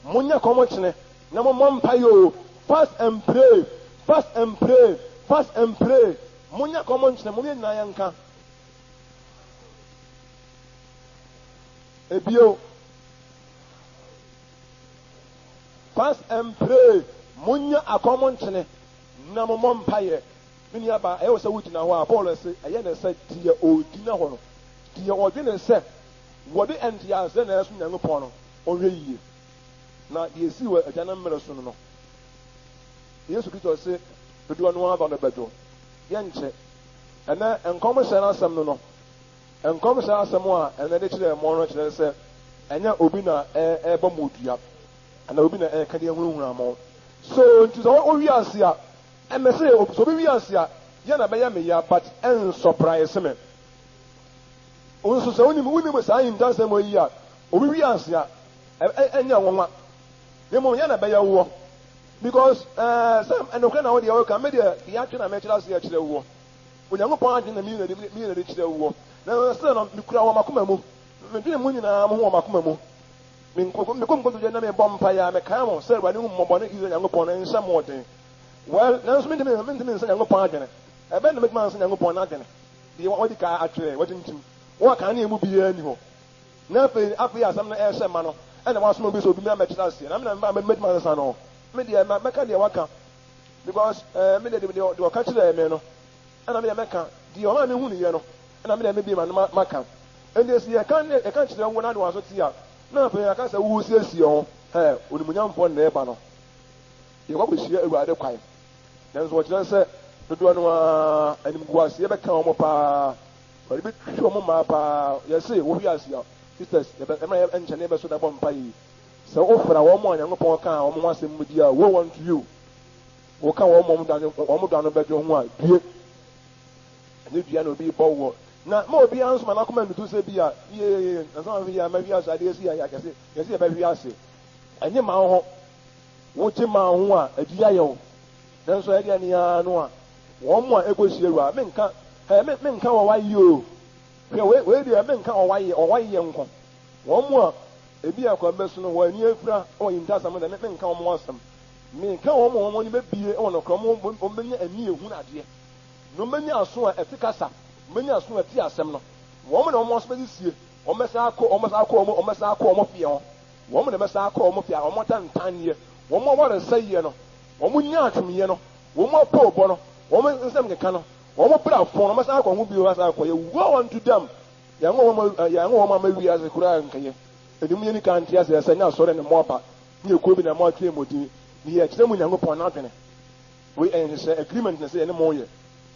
monyɛ kɔm nkyene na mommɔ mpaeɛ o, fast and pray, fast and pray, fast and pray, monyɛ kɔm nkyene, mom yɛn nyinaa yɛnka. Ebio, fast and pray, monyɛ akɔm nkyene na mommɔ mpaeɛ. Me nuabaa, ɛyɛ wo sɛ wogyina hɔ a, Paul se, ɛyɛ no sɛ deɛ ɔgyina hɔ no, deɛ ɔdwene sɛ wɔde nteaseɛ na ɛsom Nyankopɔn no, ɔnhwɛ yie. Na deɛ ɛsii wɔ agyanom mmerɛ so no no, Yesu Kristo se, dodoɔ no ara ba no bɛdwo. Yɛnkyɛ. Ɛnnɛ, nkɔmhyɛ no asɛm no no, nkɔmhyɛ asɛm a ɛnnɛ de kyerɛɛ mo no kyerɛ sɛ ɛnyɛ obi na ɛrebɔ mo dua, anaa obi na ɛreka de ahunahuna mo. So nti sɛ wohwe ase a, ɛmɛ sɛ sɛ obi hwe ase a, yɛ na ɛbɛyɛ me ya but ɛnsɔpraese me. Wo nso sɛ wonim wonim saa ahintasɛm yi a, obi hwe ase a, ɛnyɛ nwanwa. Na mmom yɛ na ɛbɛyɛ woɔ. Because ɛɛ sɛ ɛnokorɛ na wo deɛ woka, me deɛ deɛ atwe na mekyerɛ aseɛ kyerɛ woɔ. Onyankopɔn adwene na meyi no meyi no de kyerɛ woɔ. Na sɛ no mekura wɔ m'akoma mu. Medwene mo nyinaa mo ho wɔ m'akoma mu. Mekɔ nkotodwe na mebɔ mpaeɛ a, mekae mo sɛ Awurade hu mmɔbɔ ne Israel Nyankopɔn no nhyɛ mo den. Well, nanso mentumi mentumi nsa Nyankopɔn adwene. Ɛbɛn na mɛtumi ansa Nyankopɔn n'adwene? Deɛ wadi kan atwerɛ, watintim, wɔ kan ne emu biara nni hɔ. Na afei, afei a asɛm no rehyɛ ma no, ɛna wasoma obi sɛ obi mmra mmɛkyerɛ aseɛ, na me na meba mɛtumi asesa no. Me deɛ, mɛka deɛ waka, because eh, me deɛ, deɛ, deɛ ɔka kyerɛɛ me no, ɛna me deɛ mɛka, deɛ ɔmaa me hunuiɛ no, ɛna me deɛ mebie m'ano maka. Enti sɛ yɛka, yɛka kyerɛ wo na de w'aso te a, na afei yɛaka sɛ woresiesie ho, hɛ, onimuonyamfoɔ na ɛreba no. Yɛkɔ akɔhyia Awurade kwan. Nanso wɔkyerɛ sɛ dodoɔ no ara animguaseɛ bɛka wɔn paa. Wɔde bɛtwi wɔn mmaa paa. Yɛse wo wiase a, sisters, yɛbɛ, ɛmɛ yɛ nkyɛ ne yɛbɛso da bɔ mpaeɛ yi. Sɛ wofra wɔn a Nyankopɔn kaa wɔn ho asɛm mu di a, woe unto you. Woka wɔn a wɔn dɔ ano, wɔn dɔ ano bɛdwo ho a, due. Ɛnyɛ dua na obi bɔ woɔ. Na ma obiara nso ma n'akoma ntutu sɛ bi a, yee, nansa mahwe yi a, mɛhwe ase, adeɛ si a, yɛakɛse, yɛse yɛbɛhwe ase. Ɛnye ma wo ho. Wogye ma wo ho a, adi ayɛ wo. Nanso ɛdeɛ ne ara no a, wɔn a ɛkɔsie wura, menka, hɛ, me, menka wɔ wayɛ o. Hwɛ, wei, wei deɛ menka wɔ wayɛ, wɔ wayɛ nko. Wɔn a ebi a kwan bɛso no, wɔn ani afira wɔ ahintasɛm no deɛ, me, menka wɔn asɛm. Meka wɔn a wɔn ani bɛbie wɔ nokorɛ, wɔn, wɔn bɛnya ani ehunu adeɛ, na wɔn bɛnya aso a ɛte kasa, wɔn bɛnya aso a ɛte asɛm no. Wɔn na wɔn aso bɛsisie, wɔn bɛsan akɔ, wɔn bɛsan akɔ wɔn, wɔn bɛsan akɔ wɔn fie hɔ. Wɔn na ɛbɛsan akɔ wɔn fie a wɔn atantanneɛ, wɔn awaresɛeɛ no, wɔn nyaatwomyɛ no, wɔn apoobɔ no, wɔn nsɛm keka no, wɔn bra fõ no, wɔbɛsan akɔ ho bio asan akɔyɛ. Woe unto them! Yɛanwo wɔn, yɛanwo wɔn amma wiase koraa nkɛyɛ. Enti monyɛ nika nte aseɛ sɛ ɛnyɛ asɔre na moaba, ne ekuo bi na moatwerɛ mo din, ne yɛkyerɛ mo Nyankopɔn n'adwene. Wei ɛyɛ nhyehyɛɛ, agreement na ɛsɛ yɛne mo yɛ.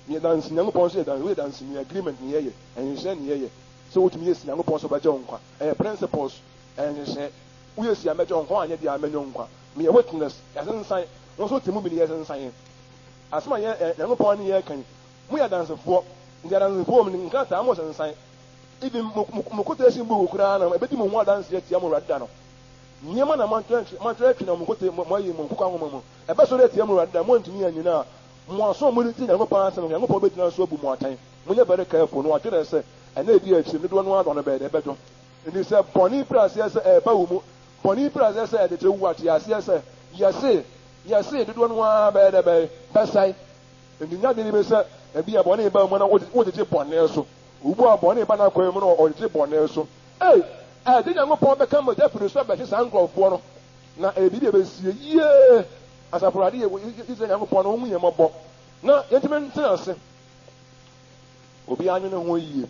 Meyɛ danse, Nyankopɔn nso yɛ danse, woyɛ danseni, agreement na yɛyɛ, nhyehyɛɛ na yɛyɛ, sɛ wotumi yɛ si Nyankopɔn sɛ ɔbɛgye wo nkwa. Ɛyɛ principles. Ɛnhyehyɛ. Woyɛ si a mɛgye wo nkwa, woanyɛ deɛ a mɛnyɛ wo nkwa. Meyɛ witness, yɛasensan. Wo nso wote mu bi ne yɛsensan. Asɛm a yɛ Nyankopɔn ne yɛreka yi, moyɛ adansefoɔ. Nti adansefoɔ wɔ mu, nkrataa mo sensan. Even mo mo mo quotation book koraa no, ɛbɛdi mo ho adanseɛ atia mo Awurade da no. Nneɛma na moatwerɛ moatwerɛtwerɛ na mo kote mo moayi mo nkokɔ nwoma mu. Ɛbɛsɔre atia mo Awurade da, moantumi annyina a, mo aso a mode tie Nyankopɔn asɛm no, Nyankopɔn bɛgyina so abu mo atɛn. Monyɛ very careful. Na wɔatwerɛ sɛ, ɛnna ɛdi akyire no, dodoɔ no ara dɔ no bɛyɛ dɛ? Ɛbɛdwo. Enti sɛ bɔne firi aseɛ sɛ ɛreba wo mu, bɔne firi aseɛ sɛ ɛde wo a, te aseɛ sɛ, yɛse, yɛse, dodoɔ no ara bɛyɛ dɛ bɛn? Bɛsɛe. Enti nya adwene bi sɛ, ebia bɔne reba wo mu na wogyegye bɔne so. Obi a bɔne ba n'akwan mu na ɔgyegye bɔne so. Ei! Ɛde Nyankopɔn bɛka mogya firi soro abɛhye saa nkurɔfoɔ no, na ɛyɛ biribi a ɛbɛsie. Yie! Asafo Awurade yɛ Israel Nyankopɔn no, ɔnhu yɛn mmɔbɔ na yɛntumi ntena ase. Obiara nwene ho yie.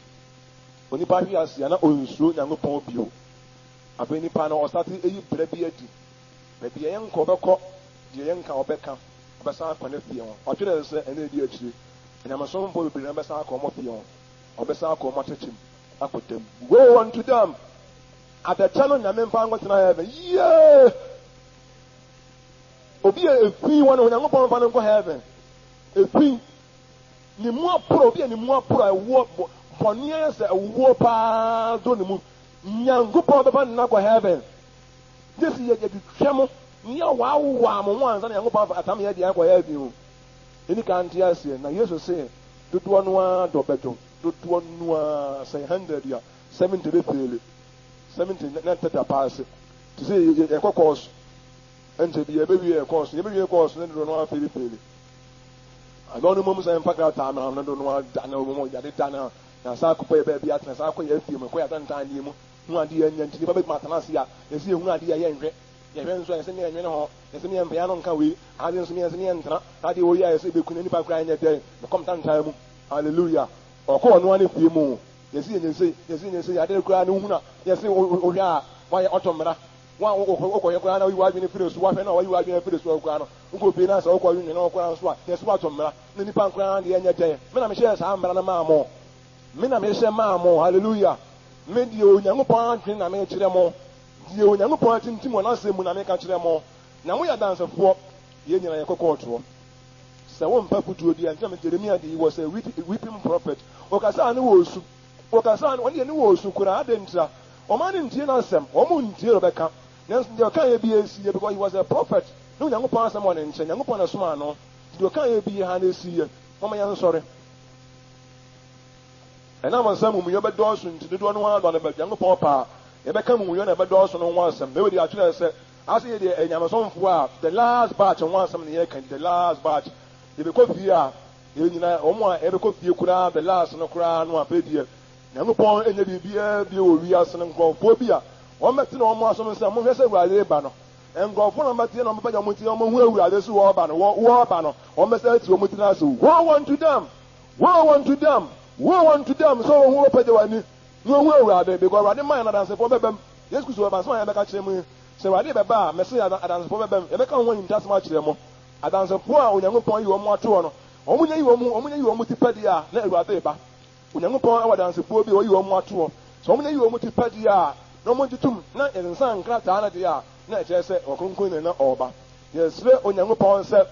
Onipa hwe ase a na onsuro Nyankopɔn bio. Afei nipa no ɔsate eyi bra bi adi. Baabi a yɛnkɔ ɔbɛkɔ, deɛ yɛnka ɔbɛka, ɔbɛsan akɔ ne fie ho. Ɔtwerɛɛ sɛ ɛna edi akyire, anyamesomfoɔ bebree no bɛsan akɔ wɔn fie ho, wɔbɛsan akɔ wɔn atɛkyɛ mu akɔda mu. Woe unto them! Atɛkyɛ no Nyame mfa nkɔtena heaven. Yee! Obi a efi wɔ ne ho, Nyankopɔn mfa no nkɔ heaven. Efi. Ne mu aporɔ, obi a ne mu aporɔ a ɛwoɔ, bɔne ayɛ sɛ ɛwoɔ paa dɔ ne mu. Nyankopɔn bɛfa no akɔ heaven. Gye sɛ yɛtwitwa mo na yɛwaawaa mo ho ansa na Nyankopɔn afa atam yɛ deɛ akɔ heaven o. Yɛni kan nte aseɛ. Na Yesu se dodoɔ no ara dɔ bɛdwo. Dodoɔ no ara, sɛ 100 a, 70 bɛfeele. 70 na 30 apaase. Te sɛ yɛkɔ kɔɔso. Ɛnkyɛ bi yɛbɛwie yɛ kɔɔso. Yɛbɛwie kɔɔso no dodoɔ no ara feelefeele. Adɔn no mmom sɛ mfa krataa no ano dodoɔ no ara da na wɔn yade da na na saa akɔpɛ yɛ baabi atena saa akɔ yɛ afie mu ɛkɔ yɛ atantanneɛ mu hu adeɛ anya nti nipa bɛtumi atena ase a yɛsɛ yɛhu adeɛ a yɛnhwɛ yɛhwɛ nso a yɛsɛ ne yɛnwene ho yɛsɛ ne yɛmfa yɛn ano nka wei adeɛ nso ne yɛsɛ ne yɛntena adeɛ wɔ yi a yɛsɛ yɛbɛku na nipa koraa nyɛ dɛn bɛkɔm tantan mu hallelujah ɔkɔ ɔno ara ne fie mu yɛsɛ yɛnyɛ sei yɛsɛ yɛnyɛ sei adeɛ koraa ne wohunu a yɛsɛ wohwɛ a woayɛ ɔtɔ mmara Wo a wokɔhwɛ koraa na woyi w'adwene firi so, woahwɛ na woayi w'adwene afiri so koraa no, wokɔ fie na sɛ wokɔ dwendwene ho koraa nso a, yɛse woato mmara, na nnipa koraa deɛ ɛnyɛ dɛn. Me na mehyɛɛ saa mmara no maa mo. Me na mehyɛ maa mo. Hallelujah. Me deɛ Onyankopɔn adwene na mekyerɛ mo. Deɛ Onyankopɔn atintim wɔ n'asɛm mu na meka kyerɛ mo. Na moyɛ adansefoɔ. Yɛn nyinaa yɛkɔ kɔɔtoɔ. Sɛ wompɛ afotuo deɛ, nti na me Jeremia deɛ, he was a weeping prophet. Ɔkasaa ne wɔ osu. Wɔkasaa no, wɔn deɛ ne wɔ osu koraa, adɛn ntira? Ɔman no ntie n'asɛm, wɔn ntie deɛ ɔbɛka. Nanso deɛ ɔkaeɛ biara siiɛ, because he was a prophet, na Onyankopɔn asɛm wɔ ne nkyɛn, Nyankopɔn na ɛsomaa no, nti deɛ ɔkaeɛ biara na ɛsiiɛ. Momma yɛnsɔre. Ɛnam sɛ amumuyɔ bɛdɔɔso nti, dodoɔ no ara dɔ no bɛdwo. Nyankopɔn pɛ a, yɛbɛka amumuyɔ na ɛbɛdɔɔso no ho asɛm. Na wei deɛ atwerɛ sɛ, ase yɛ deɛ ɛyɛ nyamesomfoɔ a, the last batch ho asɛm na yɛreka, the last batch. Yɛbɛkɔ fie a, Yɛn nyinaa, wɔn a yɛbɛkɔ fie koraa the last no koraa no afei deɛ Nyankopɔn nyɛ biribiara bio wɔ wiase no, nkurɔfoɔ bi a wɔbɛtena wɔn asom sɛ monhwɛ sɛ Awurade reba no, nkurɔfoɔ na wɔbɛteɛ na wɔbɛpagya wɔn ti na wɔahu Awurade so wɔreba no, wɔreba no, wɔbɛsan ati wɔn tiri ase. Woe unto them! Woe unto them! Woe unto them! Sɛ wɔhu wɔpagya wɔn ani na wɔhu Awurade, because Awurade ma yɛn adansefoɔ bɛbam. Yesu Kristo bɛba, asɛm a yɛbɛka kyerɛ mu yi, sɛ Awurade bɛba a, mese adansefoɔ bɛbam, yɛbɛka ho ahintasɛm akyerɛ mo. Adansefoɔ a Onyankopɔn ayi wɔn ato hɔ no, wɔn nya yi wɔn, wɔn nya yi wɔn ti pɛ deɛ a, na Awurade reba. Onyankopɔn wɔ adansefoɔ bi a wayi wɔn ato hɔ. Sɛ wɔn nya yi wɔn ti pɛ deɛ a, na wɔn gye tom, na yɛnsan nkrataa no deɛ a, na ɛkyerɛ sɛ Ɔkronkronni no na ɔreba. Yɛsrɛ Onyankopɔn sɛ,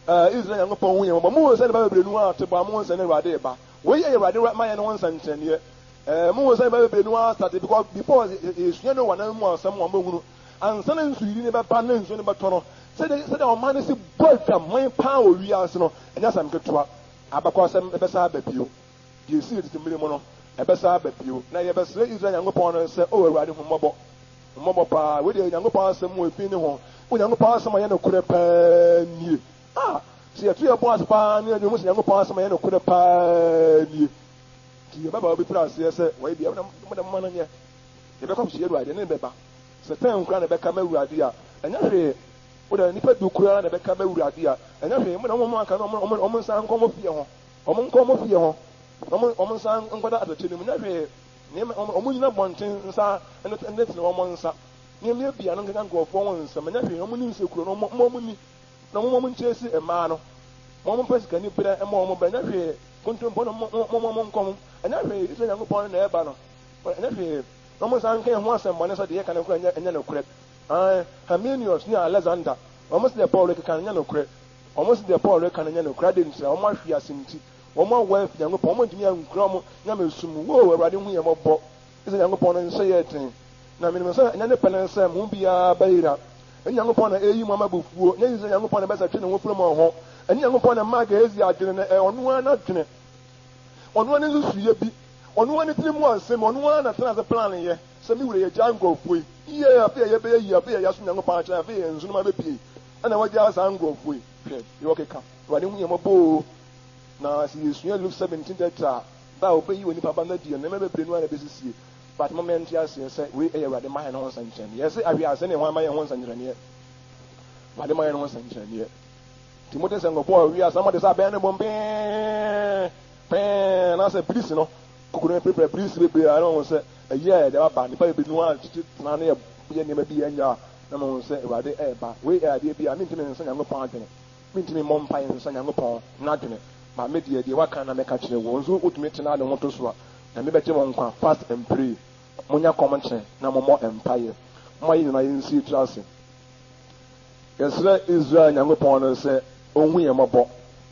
ɛɛ, Israel Nyankopɔn hu yɛn mmɔbɔ. Mohu sɛ nnipa bebree no ara te bɔ a, mohu sɛ na Awurade reba. Wei yɛ Awurade ma yɛn no ho nsɛnkyerɛnneɛ. Ɛɛ, mohu sɛ nnipa bebree no ara starte, because before yɛsua Noa no mu asɛm a, wɔbɛhunu. Ansa na nsuyiri no bɛba na nsuo no bɛtɔ no, sɛdeɛ sɛdeɛ ɔman no si bɔ adwaman paa wɔ wiase no, ɛnyɛ asɛm ketewa. Abakɔsɛm bɛsan aba bio. Deɛ ɛsii tete mmere mu no, ɛbɛsan aba bio. Na yɛbɛsrɛ Israel Nyankopɔn no sɛ, O Awurade, hu mmɔbɔ. Hu mmɔbɔ paa. Wei deɛ Nyankopɔn asɛm mu efi ne ho. Onyankopɔn asɛm a ɛyɛ nokorɛ paa nie. Ah, sɛ yɛto yɛn bo ase paa ne yɛdwene ho sɛ Nyankopɔn asɛm a ɛyɛ nokorɛ paa nie. Nti yɛbɛba obi firi aseɛ sɛ wɔyɛ bia, mo na moma no nyɛ. Yɛbɛkɔ akɔhyia Awurade, ne bɛba. Sɛ tɛn koraa na ɛbɛka m'Awurade a, ɛnyɛ hwee. Wo deɛ, nnipa du koraa na ɛbɛka m'Awurade a, ɛnyɛ hwee. Mo na wɔn aka no, wɔn, wɔn nsan nkɔ wɔn fie hɔ. Wɔn nkɔ wɔn fie hɔ. Na wɔn, wɔn nsan nkɔda atɛkyɛ no mu. Ɛnyɛ hwee. Nneɛma, wɔn, wɔn nnyina abɔnten nsa ntene wɔn nsa. Nneɛma bia no nkeka nkurɔfoɔ ho nsɛm. Ɛnyɛ hwee. Wɔn nni nsekuro no, wɔn, wɔn nni. Na wɔn, wɔn nkyɛsi mmaa no. Wɔn mpɛ sikaniberɛ mma wɔn bra. Ɛnyɛ hwee. Kontompo no, wɔn, wɔn nkɔ ho. Ɛnyɛ hwee. Israel Nyankopɔn no na ɛreba no. Ɛnyɛ hwee. Na wɔnsan nka yɛn ho asɛmmɔne sɛ deɛ yɛka no koraa nyɛ nokorɛ. Aane, Hermenius ne Alexander, wɔn se deɛ Paul rekeka no nyɛ nokorɛ. Wɔn se deɛ Paul reka no nyɛ nokorɛ. Adɛn ntira? Wɔn ahwe ase nti. Wɔn awae afi Nyankopɔn. Wɔn antumi ankura wɔn nyamesom mu. O Awurade hu yɛn mmɔbɔ. Gye sɛ Nyankopɔn no nhyɛ yɛn den. Na menim sɛ ɛnyɛ ne pɛ ne sɛ mo mu biara bɛyera. Ɛnyɛ Nyankopɔn na ɛreyi mo ama abufuo. Ɛnyɛ Israel Nyankopɔn na ɛbɛsɛ twe ne ho firi mo ho. Ɛnyɛ Nyankopɔn na ɛmaa Gehazi adwene no, ɛyɛ ɔno ara n'adwene. Ɔno ara ne nsusuiɛ bi. Ɔno ara ne tiri mu asɛm, ɔno ara na tena ase plan yɛ sɛ me wura yɛgyaa nkurɔfoɔ yi, yie afei a yɛbɛyɛ yie, afei a yɛasom Nyankopɔn akyerɛ, afei a yɛn nsonom abɛpue, ɛna wagyaa saa nkurɔfoɔ yi. Hwɛ deɛ ɔkeka. Awurade hu yɛn mmɔbɔ oo. Na sɛ yɛsua Luke 17:30 a, da a ɔbɛyi onipa ba no adi no, nneɛma bebree no ara na ɛbɛsisie. But momma yɛnte aseɛ sɛ wei yɛ Awurade ma yɛn ho nsɛnkyerɛnneɛ. Yɛse ahwease ne hwan ma yɛn ho nsɛnkyerɛnneɛ? Awurade ma yɛn ho nsɛnkyerɛnneɛ. Nti mote sɛ nkurɔfoɔ wɔ wiase na mote sɛ abɛn no bom pee pee anaasɛ birisi no. Koko no pirepire birisi bebree a na mahu sɛ ɛyɛ a yɛde aba. Nnipa bebree no ara tete tena na yɛyɛ nneɛma bi yɛnyɛ a na mahu sɛ Awurade ɛreba. Wei yɛ adeɛ bi a mentumi nsa Nyankopɔn adwene. Mentumi mmɔ mpaeɛ nsa Nyankopɔn n'adwene. Ma me deɛ, deɛ waka na mɛka kyerɛ wo. Wo nso wotumi tena de wo ho to so a, Nyame bɛgye wo nkwa. Fast and pray. Monya kɔmkyene na mommɔ mpaeɛ. Momma yɛn nyinaa yɛnsi yɛn tiri ase. Yɛsrɛ Israel Nyankopɔn no sɛ ɔnhu yɛn mmɔbɔ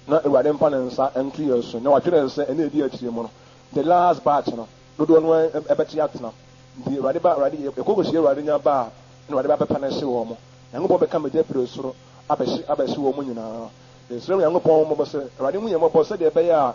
na Awurade mfa ne nsa nto yɛn so. Na watwerɛ sɛ nna a ɛdi akyire mu no, the last batch no, dodoɔ no ara bɛte atena. Nti Awurade ba, Awurade, yɛkɔ kɔhyia Awurade nya ba a, na Awurade ba bɛpa no ahye wɔn. Nyankopɔn bɛka megya firi soro abɛhye abɛhye wɔn nyinaa. Yɛsrɛ Onyankopɔn mmɔbɔ sɛ, Awurade hu yɛn mmɔbɔ sɛdeɛ ɛbɛyɛ a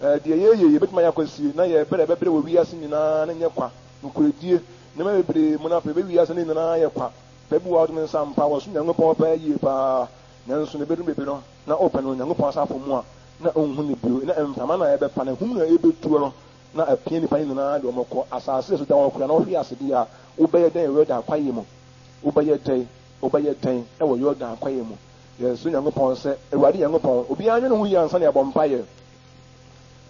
eh, deɛ yɛyɛ yi yɛbɛtumi ayɛ akɔsie na yɛn brɛ bɛbrɛ wɔ wiase nyinaa no nyɛ kwa. Nokorɛdie, nneɛma bebree mu no afei bɛ wiase no nyinaa yɛ kwa. Pɛ bi wɔ hɔ a wotumi nsa mpa, wɔsom Nyankopɔn paa yie paa, nanso na ɛbɛduru baabi no na wopɛ no Nyankopɔn asafo mu a na wonhu no bio, na mframa no a ɛbɛfa no, ahum no a ɛbɛtuo no na apia nnipa no nyinaa de wɔn kɔ asase a so da hɔ koraa na wohwe ase deɛ a, wobɛyɛ dɛn wɔ Yordan kwaeɛ mu? Wobɛyɛ dɛn? Wobɛyɛ dɛn wɔ Yordan kwaeɛ mu? Yɛsrɛ Nyankopɔn sɛ, Awurade Nyankopɔn, obiara nwene ho yie ansa na yɛabɔ mpaeɛ.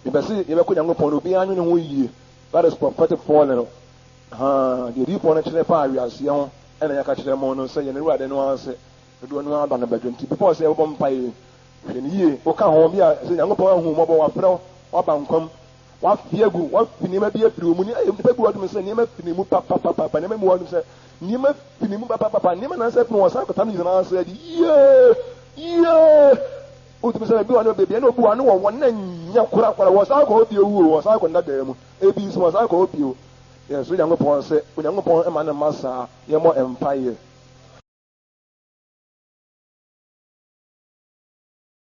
Mepɛ sɛ yɛbɛkɔ Nyankopɔn no, obiara nwene ho yie. That is prophetic falling no. Haa, deɛ adiyifoɔ no kyerɛ faa awiaseɛ ho ɛna yɛaka kyerɛ mo no sɛ yɛn Awurade no ara sɛ dodoɔ no ara ba no bɛdwo. Nti before sɛ yɛbɛbɔ mpaeɛ yi, hwɛ no yie. Woka ho bi a sɛ Nyankopɔn ahu wo mmɔbɔ, wafrɛ wo, waba nkwa mu, wafe agu, wafi nneɛma bi afiri wo mu. Nnipa bi wɔ hɔ sɛ nneɛma fi ne mu papapapa, nneɛma bi wɔ hɔ sɛ nneɛma fi ne mu papapapa, nneɛma nansa afiri wɔn san kɔtam nyinaa sɛ de yie yie. Wotumi sɛ ebi wɔ hɔ baabi ɛna obi wɔ ano wɔ wɔn na nya korakora wɔ san kɔ hɔ bio wuo wɔ san kɔ nnadaa mu ebi nso wɔ san kɔ hɔ bio. Yɛsrɛ Onyankopɔn sɛ Onyankopɔn mma ne mma saa yɛmmɔ mpaeɛ.